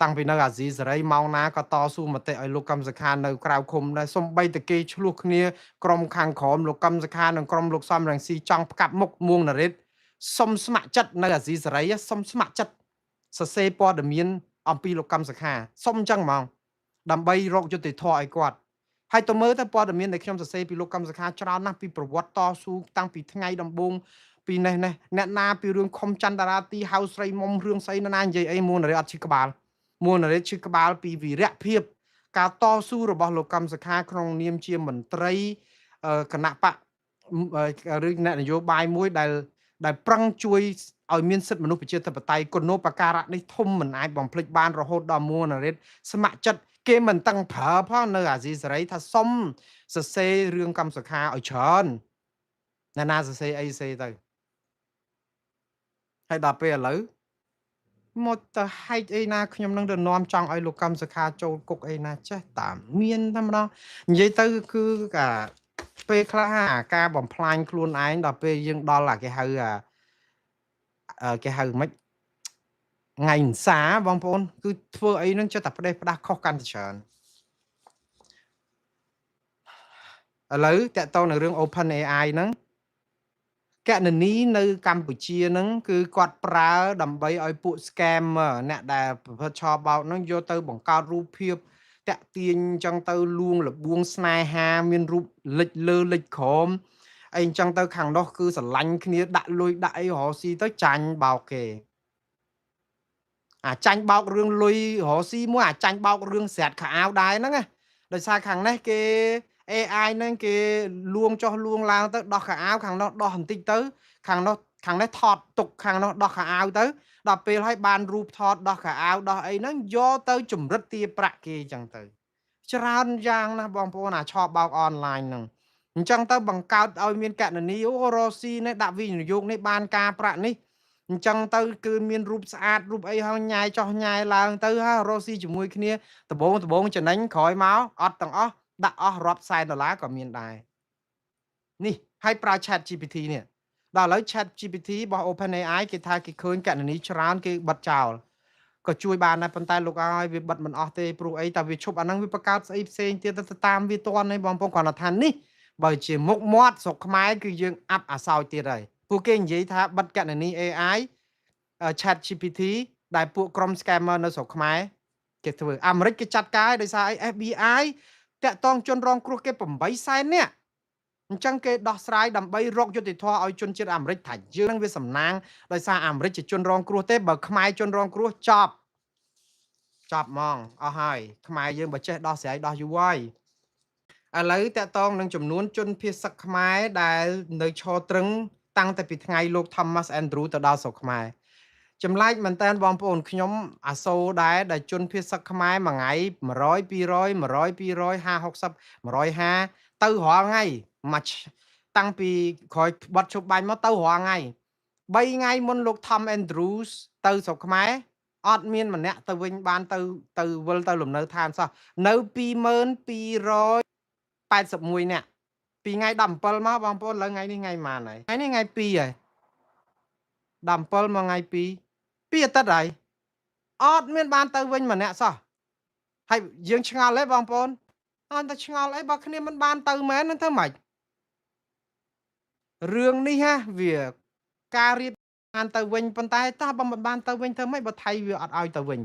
តាំងពីនៅអាស៊ីសេរីម៉ោងណាក៏តស៊ូមតិឲ្យលោកកម្មសុខានៅក្រៅឃុំដែរសំបីតគេឆ្លោះគ្នាក្រុមខាងក្រមលោកកម្មសុខានិងក្រុមលោកសំរងស៊ីចង់ផ្កាប់មុខមួងនរ៉េតសុំស្ម័គ្រចិត្តនៅអាស៊ីសេរីសុំស្ម័គ្រចិត្តសរសេរព័ត៌មានអំពីលោកកម្មសុខាសុំអញ្ចឹងហ្មងដើម្បីរកយុត្តិធម៌ឲ្យគាត់ហើយទៅមើលទៅព័ត៌មានដែលខ្ញុំសរសេរពីលោកកម្មសុខាច្រើនណាស់ពីប្រវត្តិតស៊ូតាំងពីថ្ងៃដំបូងពីនេះនេះអ្នកណាពីរឿងខុំចន្ទរាទីហៅស្រីមុំរឿងស្អីណានិយាយអីមួងនរ៉េតអត់ឈឺក្បាលមួងនរ៉េតឈឺក្បាលពីវីរៈភាពការតស៊ូរបស់លោកកម្មសុខាក្នុងនាមជាមន្ត្រីគណៈបកឬអ្នកនយោបាយមួយដែលប្រឹងជួយឲ្យមានសិទ្ធិមនុស្សប្រជាធិបតេយ្យគុណូបការៈនេះធំមិនអាចបំភ្លេចបានរហូតដល់មួងនរ៉េតស្ម័គ្រចិត្តគេមិនតឹងប្រើផងនៅអាស៊ីសេរីថាសុំសរសេររឿងកម្មសុខាឲ្យច្រើនណាណាសរសេរអីសេទៅហើយដល់ពេលឥឡូវមកទៅហែកអីណាខ្ញុំនឹងទៅនាំចង់ឲ្យលោកកម្មសុខាចូលគុកអីណាចេះតាមមានតែម្ដងនិយាយទៅគឺកាពេលខ្លះអាការបំផ្លាញខ្លួនឯងដល់ពេលយើងដល់អាគេហៅអាគេហៅមិនថ្ងៃអង្សាបងប្អូនគឺធ្វើអីនឹងចេះតែផ្ដេសផ្ដាស់ខុសកាន់តែច្រើនឥឡូវតកតងនឹងរឿង Open AI ហ្នឹងកណនីនៅកម្ពុជាហ្នឹងគឺគាត់ប្រើដើម្បីឲ្យពួក scammer អ្នកដែលប្រព្រឹត្តឆបោកហ្នឹងយកទៅបង្កើតរូបភាពតាក់ទាញអញ្ចឹងទៅលួងលបួងស្នេហាមានរូបលិចលើលិចក្រោមអីអញ្ចឹងទៅខាងនោះគឺស្រឡាញ់គ្នាដាក់លុយដាក់អីរកស៊ីទៅចាញ់បោកគេអាចចាញ់បោករឿងលុយរកស៊ីមួយអាចចាញ់បោករឿងស្រាតខោអាវដែរហ្នឹងណាដោយសារខាងនេះគេ AI ហ្នឹងគេលួងចុះលួងឡើងទៅដោះខោអាវខាងនោះដោះបន្តិចទៅខាងនោះខាងនេះថតទុកខាងនោះដោះខោអាវទៅដល់ពេលហើយបានរូបថតដោះខោអាវដោះអីហ្នឹងយកទៅជំរិតទាប្រាក់គេអញ្ចឹងទៅច្រើនយ៉ាងណាស់បងប្អូនអាឆបោកអនឡាញហ្នឹងអញ្ចឹងទៅបង្កើតឲ្យមានកណនីអូរ៉ូស៊ីនេះដាក់វិនិយោគនេះបានការប្រាក់នេះអញ្ចឹងទៅគឺមានរូបស្អាតរូបអីហើយញ៉ាយចោះញ៉ាយឡើងទៅហើយរ៉ូស៊ីជាមួយគ្នាដបងចំណេញក្រោយមកអត់ទាំងអស់ដាក់អស់រាប់សែនដុល្លារក៏មានដែរនេះហើយប្រើ Chat GPT នេះដល់ឥឡូវ Chat GPT របស់ OpenAI គេថាគេឃើញកណនីច្រើនគេបិទចោលក៏ជួយបានដែរប៉ុន្តែលោកអើយវាបិទមិនអស់ទេព្រោះអីតែវាឈប់អាហ្នឹងវាបង្កើតស្អីផ្សេងទៀតទៅតាមវាតន់ឯងបងប្អូនគ្រាន់តែថានេះបើជាមុខមាត់ស្រុកខ្មែរគឺយើងអាប់អាសោចទៀតហើយពួកគេនិយាយថាបិទកណនី AI Chat GPT ដែលពួកក្រុម scammer នៅស្រុកខ្មែរគេធ្វើអាមេរិកគេចាត់ការដោយសារអី FBI តាក់តងជនរងគ្រោះគេ8សែននាក់អញ្ចឹងគេដោះស្រាយដើម្បីរកយុត្តិធម៌ឲ្យជនជាតិអាមេរិកថាយើងនឹងវាសំណាងដោយសារអាមេរិកជាជនរងគ្រោះទេបើខ្មែរជនរងគ្រោះចប់ហ្មងអស់ហើយខ្មែរយើងបើចេះដោះស្រាយដោះយូរហើយឥឡូវតាក់តងនឹងចំនួនជនភៀសសឹកខ្មែរដែលនៅឈរត្រឹងតាំងតែពីថ្ងៃលោក Thomas Andrew ទៅដល់ស្រុកខ្មែរ ចម្លែកមែនតើបងប្អូនខ្ញុំអាសូរដែរដែលជនភៀសសឹកខ្មែរមួយថ្ងៃ100 200 100 200 50 60 150ទៅរាល់ថ្ងៃមួយតាំងពីក្រោយបត់ជប់បាញ់មកទៅរាល់ថ្ងៃ3ថ្ងៃមុនលោក Tom Andrews ទៅស្រុកខ្មែរអត់មានម្នាក់ទៅវិញបានទៅទៅវិលទៅលំនៅឋានសោះនៅ20281នាក់ពីថ្ងៃ17មកបងប្អូនឡើងថ្ងៃនេះថ្ងៃម៉ានហើយថ្ងៃនេះថ្ងៃ2ហើយ17មកថ្ងៃ2ពីអាទិត្យហើយអត់មានបានទៅវិញម្នាក់សោះហើយយើងឆ្ងល់ទេបងប្អូនអត់តែឆ្ងល់អីបើគ្នាមិនបានទៅមែននឹងធ្វើម៉េចរឿងនេះហ่ะវាការរៀបបានទៅវិញប៉ុន្តែតើបើមិនបានទៅវិញធ្វើម៉េចបើថៃវាអត់ឲ្យទៅវិញ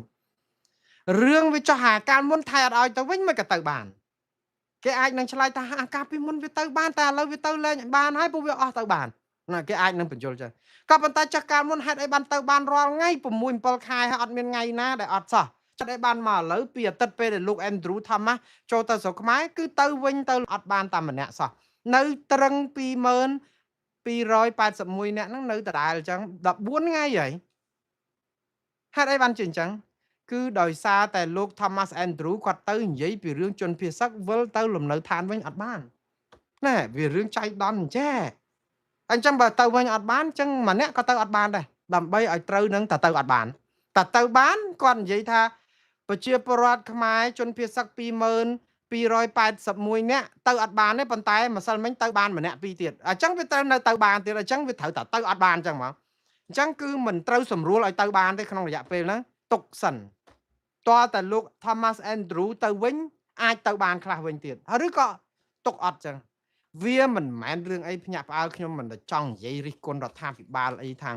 រឿងវាចោះហាកាលមុនថៃអត់ឲ្យទៅវិញមិនក៏ទៅបានគេអាចនឹងឆ្លើយថាអាកាលពីមុនវាទៅបានតែឥឡូវវាទៅលែងបានហើយពួកវាអស់ទៅបានណាគេអាចនឹងបញ្យល់ចឹងក៏ប៉ុន្តែចាស់កាលមុនហេតុអីបានទៅបានរាល់ថ្ងៃ6 7ខែហើយអត់មានថ្ងៃណាដែលអត់សោះចាត់អីបានមកឥឡូវពីអាទិត្យពេលដែលលោក Andrew Thomas ចូលទៅស្រុកខ្មែរគឺទៅវិញទៅអត់បានតែម្នាក់សោះនៅត្រឹង20281នាក់ហ្នឹងនៅដដែលអញ្ចឹង14ថ្ងៃហើយហេតុអីបានជាអញ្ចឹងគឺដោយសារតែលោក Thomas Andrew គាត់ទៅនិយាយពីរឿងជនភៀសសឹកវិលទៅលំនៅឋានវិញអត់បានណែវារឿងចៃដន្យអញ្ចេះអញ្ចឹងបើទៅវិញអត់បានអញ្ចឹងម្នាក់ក៏ទៅអត់បានដែរដើម្បីឲ្យត្រូវនឹងតែទៅអត់បានតែទៅបានគាត់និយាយថាប្រជាពលរដ្ឋខ្មែរជនភៀសសឹក20281នាក់ទៅអត់បានទេប៉ុន្តែម្សិលមិញទៅបានម្នាក់ពីរទៀតអញ្ចឹងវាត្រូវនៅទៅបានទៀតអញ្ចឹងវាត្រូវតែទៅអត់បានអញ្ចឹងមកអញ្ចឹងគឺមិនត្រូវសម្រួលឲ្យទៅបានទេក្នុងរយៈពេលហ្នឹងទុកសិនតើតែលោក Thomas Andrew ទៅវិញអាចទៅបានខ្លះវិញទៀតឬក៏ទុកអត់ចឹងវាមិនមែនរឿងអីភ្ញាក់ផ្អើលខ្ញុំមិនចង់និយាយរិះគន់រដ្ឋាភិបាលអីថា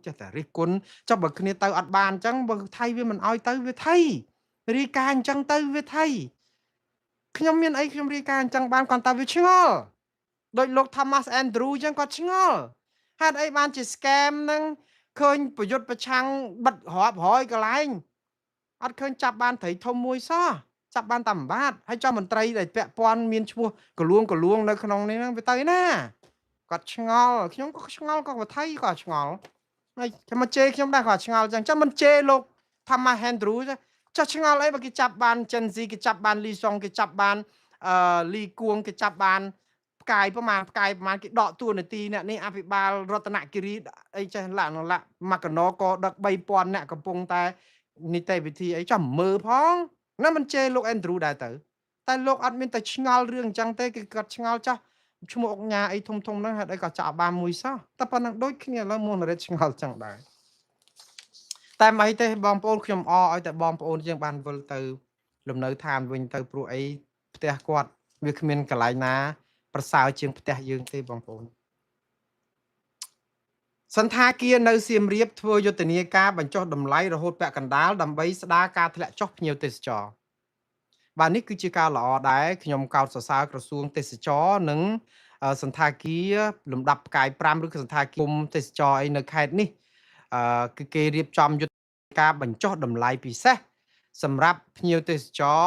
ចេះតែរិះគន់ចុះបើគ្នាទៅអត់បានអញ្ចឹងបើថៃវាមិនអោយទៅវាថៃរាយការណ៍អញ្ចឹងទៅវាថៃខ្ញុំមានអីខ្ញុំរាយការណ៍អញ្ចឹងបានគាត់តែវាឆ្ងល់ដោយលោក Thomas Andrew អញ្ចឹងគាត់ឆ្ងល់ហេតុអីបានជា scam ហ្នឹងឃើញប្រយុទ្ធប្រឆាំងបិទរាប់រយកន្លែងអត់ឃើញចាប់បានត្រីធំមួយសោះចាប់បានតែមួយបាតហើយចំមន្ត្រីដែលពាក់ព័ន្ធមានឈ្មោះកលួងកលួងនៅក្នុងនេះហ្នឹងវាទៅណាគាត់ឆ្ងល់ខ្ញុំក៏ឆ្ងល់ក៏ថៃក៏ឆ្ងល់ហើយខ្ញុំមកជេរខ្ញុំដែរក៏ឆ្ងល់ចឹងចាំមិនជេរលោក Thomas Andrew ចាស់ឆ្ងល់អីបើគេចាប់បាន Gen Z គេចាប់បានលីសុងគេចាប់បានអឺលីគួងគេចាប់បានផ្កាយប្រមាណផ្កាយប្រមាណគេដកតួនាទីអ្នកនេះអភិបាលរតនគិរីអីចេះឡាក់ឡាក់មកកណកដឹក3000អ្នកកំពុងតែនីតិវិធីអីចាំមើលផងណាមិនជេរលោក Andrew ដែរទៅតែលោកអត់មានតែឆ្ងល់រឿងអញ្ចឹងទេគឺគាត់ឆ្ងល់ចាស់ឈ្មោះអុកញ៉ាអីធំធំហ្នឹងហេតុអីក៏ចាក់បានមួយសោះតែប៉ុណ្ណឹងដូចគ្នាឥឡូវមុនរិទ្ធឆ្ងល់ចឹងដែរតែមិនអីទេបងប្អូនខ្ញុំអឲ្យតែបងប្អូនយើងបានវិលទៅលំនៅឋានវិញទៅព្រោះអីផ្ទះគាត់វាគ្មានកន្លែងណាប្រសើរជាងផ្ទះយើងទេបងប្អូនសន្តាគារនៅសៀមរាបធ្វើយុទ្ធនាការបញ្ចុះតម្លៃរហូតពាក់កណ្ដាលដើម្បីស្ដារការធ្លាក់ចុះភ្ញៀវទេសចរបាទនេះគឺជាការល្អដែរខ្ញុំកោតសរសើរក្រសួងទេសចរនិងសន្តាគារលំដាប់ផ្កាយ5ឬក៏សន្តាគារទេសចរអីនៅខេត្តនេះគឺគេរៀបចំយុទ្ធការបញ្ចុះតម្លៃពិសេសសម្រាប់ភ្ញៀវទេសចរ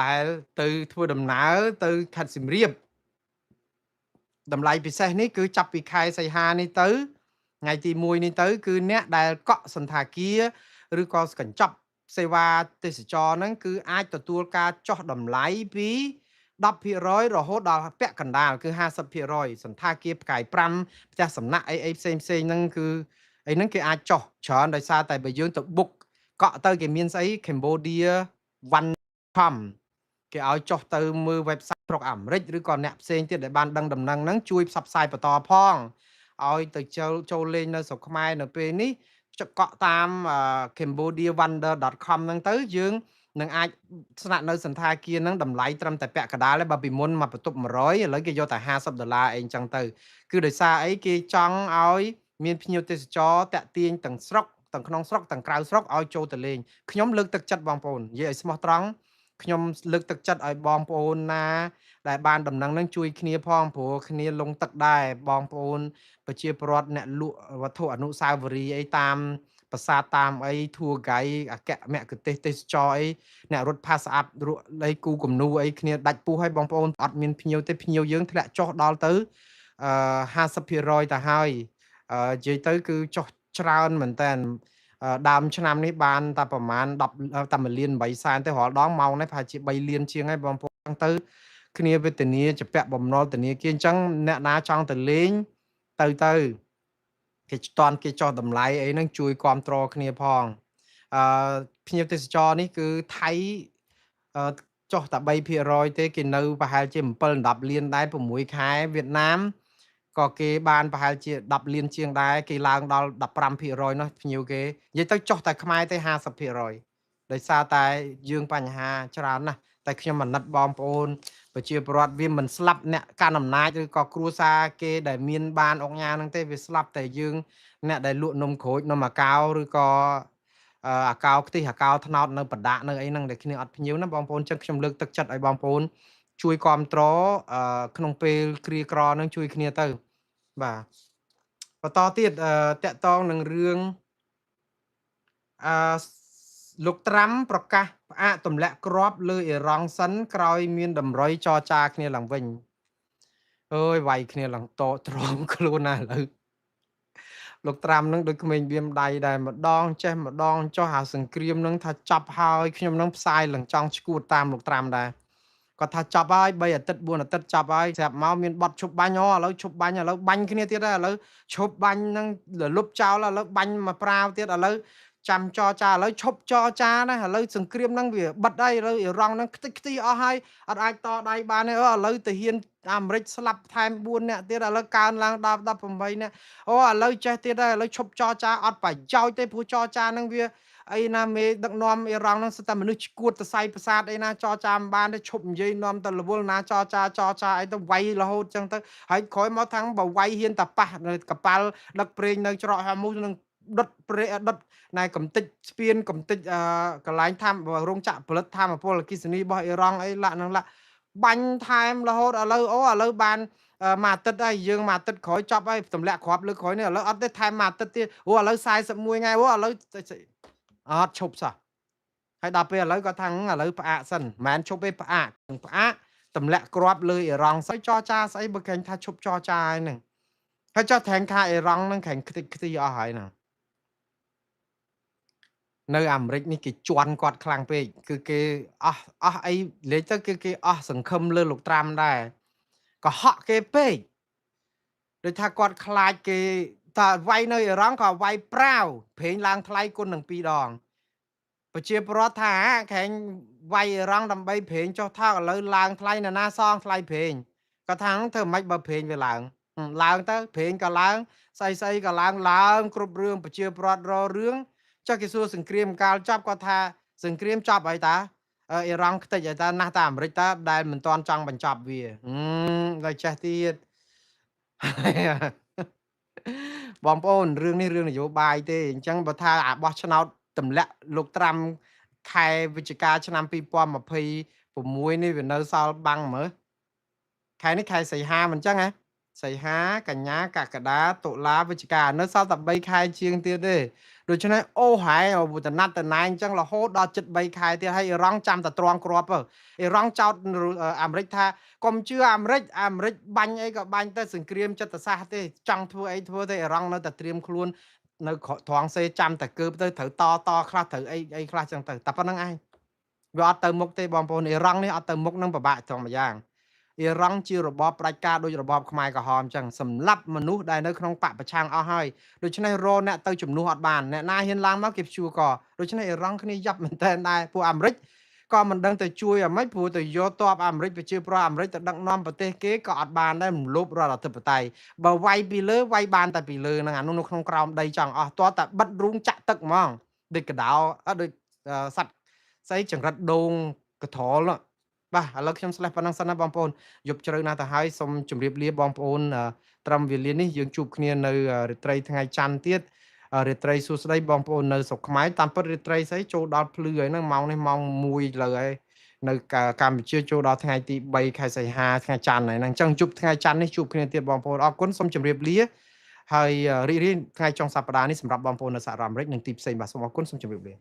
ដែលទៅធ្វើដំណើរទៅខេត្តសៀមរាបតម្លៃពិសេសនេះគឺចាប់ពីខែសីហានេះទៅថ្ងៃទី1នេះទៅគឺអ្នកដែលកក់សន្តាគារឬក៏កញ្ចប់សេវាទេសចរហ្នឹងគឺអាចទទួលការចុះតម្លៃពី10%រហូតដល់ពាក់កណ្ដាលគឺ50%សន្តាគារផ្កាយ5ផ្ទះសំណាក់អីអីផ្សេងផ្សេងហ្នឹងគឺអីហ្នឹងគេអាចចុះច្រើនដោយសារតែបើយើងទៅបុកកក់ទៅគេមានស្អី Cambodia One.com គេឲ្យចុះទៅមើល website ស្រុកអាមេរិកឬក៏អ្នកផ្សេងទៀតដែលបានដឹងដំណឹងហ្នឹងជួយផ្សព្វផ្សាយបន្តផងឲ្យទៅចូលលេងនៅស្រុកខ្មែរនៅពេលនេះកក់តាម cambodiawonder.com ហ្នឹងទៅយើងនឹងអាចស្នាក់នៅសន្តាគារហ្នឹងតម្លៃត្រឹមតែពាក់កណ្ដាលទេបើពីមុនមកបន្ទប់100ឥឡូវគេយកតែ50ដុល្លារអីចឹងទៅគឺដោយសារអីគេចង់ឲ្យមានភ្ញៀវទេសចរតាក់ទាញទាំងស្រុកទាំងក្នុងស្រុកទាំងក្រៅស្រុកឲ្យចូលទៅលេងខ្ញុំលើកទឹកចិត្តបងប្អូននិយាយឲ្យស្មោះត្រង់ខ្ញុំលើកទឹកចិត្តឲ្យបងប្អូនណាដែលបានដំណឹងនឹងជួយគ្នាផងព្រោះគ្នាលងទឹកដែរបងប្អូនប្រជាពលរដ្ឋអ្នកលក់វត្ថុអនុស្សាវរីយ៍អីតាមប្រាសាទតាមអី tour guide អគ្គមគ្គុទេសទេសចរអីអ្នករត់ pass up រក់អីគូគំនូអីគ្នាដាច់ពោះឲ្យបងប្អូនអត់មានភ្ញៀវទេភ្ញៀវយើងធ្លាក់ចុះដល់ទៅអឺ50%ទៅហើយនិយាយទៅគឺចុះ ច្រើនមែនតើដើមឆ្នាំនេះបានតែប្រហែល10តែ1លាន8សែនទេរាល់ដងម៉ោងនេះប្រហែលជា3លានជាងហើយបងប្អូនទៅគ្នាវេទនាជាពាក់បំណុលធនាគារអញ្ចឹងអ្នកណាចង់ទៅលេងទៅទៅគេតន់គេចោះតម្លៃអីហ្នឹងជួយគ្រប់គ្រងគ្នាផងអឺភ្ញៀវទេសចរនេះគឺថៃចុះតែ3%ទេគេនៅប្រហែលជា7 10លានដែរ6ខែវៀតណាមក៏គេបានប្រហែលជា10លានជាងដែរគេឡើងដល់15%នោះភ្ញៀវគេនិយាយទៅចុះតែខ្មែរទេ50%ដោយសារតែយើងបញ្ហាច្រើនណាស់តែខ្ញុំអាណិតបងប្អូនប្រជាពលរដ្ឋវាមិនស្លាប់អ្នកកាន់អំណាចឬក៏គ្រួសារគេដែលមានបានអុកញ៉ាហ្នឹងទេវាស្លាប់តែយើងអ្នកដែលលក់នំក្រូចនំអាកោឬក៏អាកោខ្ទិះអាកោត្នោតនៅបដាក់នៅអីហ្នឹងដែលគ្នាអត់ភ្ញៀវណាបងប្អូនចឹងខ្ញុំលើកទឹកចិត្តឲ្យបងប្អូនជួយគ្រប់គ្រងក្នុងពេលគ្រាក្រនឹងជួយគ្នាទៅបាទបន្តទៀតតកតងនឹងរឿងអឺលោកត្រាំប្រកាសផ្អាកទម្លាក់គ្រាប់លើអ៊ីរ៉ង់សិនក្រោយមានតម្រុយចរចាគ្នាឡើងវិញអើយវាយគ្នាឡើងតទ្រាំខ្លួនណាឥឡូវលោកត្រាំនឹងដូចក្មេងបៀមដៃដែរម្ដងចេះម្ដងចុះអាសង្គ្រាមនឹងថាចាប់ហើយខ្ញុំនឹងផ្សាយឡើងចង់ឈួតតាមលោកត្រាំដែរគាត់ថាចាប់ហើយ3អាទិត្យ4អាទិត្យចាប់ហើយស្រាប់មកមានបត់ឈប់បាញ់អូឥឡូវឈប់បាញ់ឥឡូវបាញ់គ្នាទៀតហើយឥឡូវឈប់បាញ់នឹងលុបចោលឥឡូវបាញ់មកប្រាវទៀតឥឡូវចាំចរចាឥឡូវឈប់ចរចាណាឥឡូវសង្គ្រាមហ្នឹងវាបិទហើយឥឡូវអ៊ីរ៉ង់ហ្នឹងខ្ទេចខ្ទីអស់ហើយអត់អាចតដៃបានទេអូឥឡូវទាហានអាមេរិកស្លាប់ថែម4នាក់ទៀតឥឡូវកើនឡើងដល់18នាក់អូឥឡូវចេះទៀតហើយឥឡូវឈប់ចរចាអត់ប្រយោជន៍ទេព្រោះចរចាហ្នឹងវាអីណាមេដឹកនាំអ៊ីរ៉ង់ហ្នឹងសិតតែមនុស្សឈួតទៅសៃប្រសាទអីណាចរចាមិនបានទេឈប់និយាយនាំទៅរវល់ណាចរចាចរចាអីទៅវាយរហូតចឹងទៅហើយក្រោយមកថាំងបើវាយហ៊ានតាប៉ះនៅកប៉ាល់ដឹកប្រេងនៅច្រកហាមូសនឹងដុតប្រេដុតណែកំតិចស្ពានកំតិចកន្លែងធម្មរោងចក្រផលិតធម្មពលអគ្គិសនីរបស់អ៊ីរ៉ង់អីឡាក់នឹងឡាក់បាញ់ថែមរហូតឥឡូវអូឥឡូវបានមួយអាទិត្យហើយយើងមួយអាទិត្យក្រោយចប់ហើយទម្លាក់គ្រាប់លើក្រោយនេះឥឡូវអត់ទេថែមមួយអាទិត្យទៀតអូឥឡូវ41ថ្ងៃអូឥឡូវអត់ឈប់សោះហើយដល់ពេលឥឡូវគាត់ថាឥឡូវផ្អាកសិនមិនមែនឈប់ទេផ្អាកផ្អាកទម្លាក់គ្រាប់លើអ៊ីរ៉ង់ស្អីចរចាស្អីបើគេថាឈប់ចរចាហើយហ្នឹងហើយចុះថែមថាអ៊ីរ៉ង់ហ្នឹងក្រែងខ្ទេចខ្ទីអស់ហើយណានៅអាមេរិកនេះគេជន់គាត់ខ្លាំងពេកគឺគេអស់អស់អីលេខទៅគឺគេអស់សង្ឃឹមលើលោកត្រាំដែរក៏ហក់គេពេកដូចថាគាត់ខ្លាចគេតើវាយនៅអ៊ីរ៉ង់ក៏វាយប្រាវប្រេងឡើងថ្លៃគុណនឹង2ដងប្រជាពលរដ្ឋថាក្រែងវាយអ៊ីរ៉ង់ដើម្បីប្រេងចុះថោកឥឡូវឡើងថ្លៃណាណាសងថ្លៃប្រេងគាត់ថាធ្វើម៉េចបើប្រេងវាឡើងឡើងទៅប្រេងក៏ឡើងស្អីស្អីក៏ឡើងឡើងគ្រប់រឿងប្រជាពលរដ្ឋរករឿងចុះគេសួរសង្គ្រាមកាលចប់គាត់ថាសង្គ្រាមចប់ហើយតាអ៊ីរ៉ង់ខ្ទេចហើយតាណាស់តាអាមេរិកតាដែលមិនទាន់ចង់បញ្ចប់វាដល់ចេះទៀតបងប្អូនរឿងនេះរឿងនយោបាយទេអញ្ចឹងបើថាអាបោះឆ្នោតទម្លាក់លោកត្រាំខែវិច្ឆិកាឆ្នាំ2026នេះវានៅសល់បាំងមើលខែនេះខែសីហាមិនអញ្ចឹងហ៎សីហាកញ្ញាកក្កដាតុលាវិច្ឆិកានៅសល់តែ3ខែជាងទៀតទេដូច្នេះអូហែតណាត់តណែងអញ្ចឹងរហូតដល់ជិត3ខែទៀតហើយអ៊ីរ៉ង់ចាំតែត្រង់គ្រាប់ទៅអ៊ីរ៉ង់ចោតអាមេរិកថាកុំជឿអាមេរិកអាមេរិកបាញ់អីក៏បាញ់ទៅសង្គ្រាមចិត្តសាស្ត្រទេចង់ធ្វើអីធ្វើទេអ៊ីរ៉ង់នៅតែត្រៀមខ្លួននៅត្រង់សេចាំតែកើបទៅត្រូវតតខ្លះត្រូវអីអីខ្លះចឹងទៅតែប៉ុណ្្នឹងឯងវាអត់ទៅមុខទេបងប្អូនអ៊ីរ៉ង់នេះអត់ទៅមុខនឹងពិបាកត្រង់ម្យ៉ាងអ៊ីរ៉ង់ជារបបផ្ដាច់ការដូចរបបខ្មែរក្រហមចឹងសម្លាប់មនុស្សដែលនៅក្នុងបកប្រឆាំងអស់ហើយដូច្នេះរអ្នកទៅជំនួសអត់បានអ្នកណាហ៊ានឡើងមកគេព្យួរកដូច្នេះអ៊ីរ៉ង់គ្នាយ៉ាប់មែនតើដែរពួកអាមេរិកក៏មិនដឹងទៅជួយអាម៉េចព្រោះទៅយកទ័ពអាមេរិកប្រជាប្រដ្ឋអាមេរិកទៅដឹកនាំប្រទេសគេក៏អត់បានដែររំលោភរដ្ឋអធិបតេយ្យបើវាយពីលើវាយបានតែពីលើហ្នឹងអានោះនៅក្នុងក្រោមដីចង់អស់ទាល់តែបិទរូងចាក់ទឹកហ្មងដូចកដោដូចសត្វស្អីចង្រិតដូងកត្រលបាទឥឡូវខ្ញុំស្លេះប៉ុណ្ណឹងសិនណាបងប្អូនយប់ជ្រៅណាស់ទៅហើយសូមជម្រាបលាបងប្អូនត្រឹមវេលានេះយើងជួបគ្នានៅរាត្រីថ្ងៃច័ន្ទទៀតរាត្រីសួស្តីបងប្អូននៅស្រុកខ្មែរតាមពិតរាត្រីស្អីចូលដល់ភ្លឺហើយហ្នឹងម៉ោងនេះម៉ោង1លើហើយនៅកម្ពុជាចូលដល់ថ្ងៃទី3ខែសីហាថ្ងៃច័ន្ទហើយហ្នឹងអញ្ចឹងជួបថ្ងៃច័ន្ទនេះជួបគ្នាទៀតបងប្អូនអរគុណសូមជម្រាបលាហើយរីករាយថ្ងៃចុងសប្តាហ៍នេះសម្រាប់បងប្អូននៅសហរដ្ឋអាមេរិកនិងទីផ្សេងបាទសូមអរគុណសូមជម្រាបលា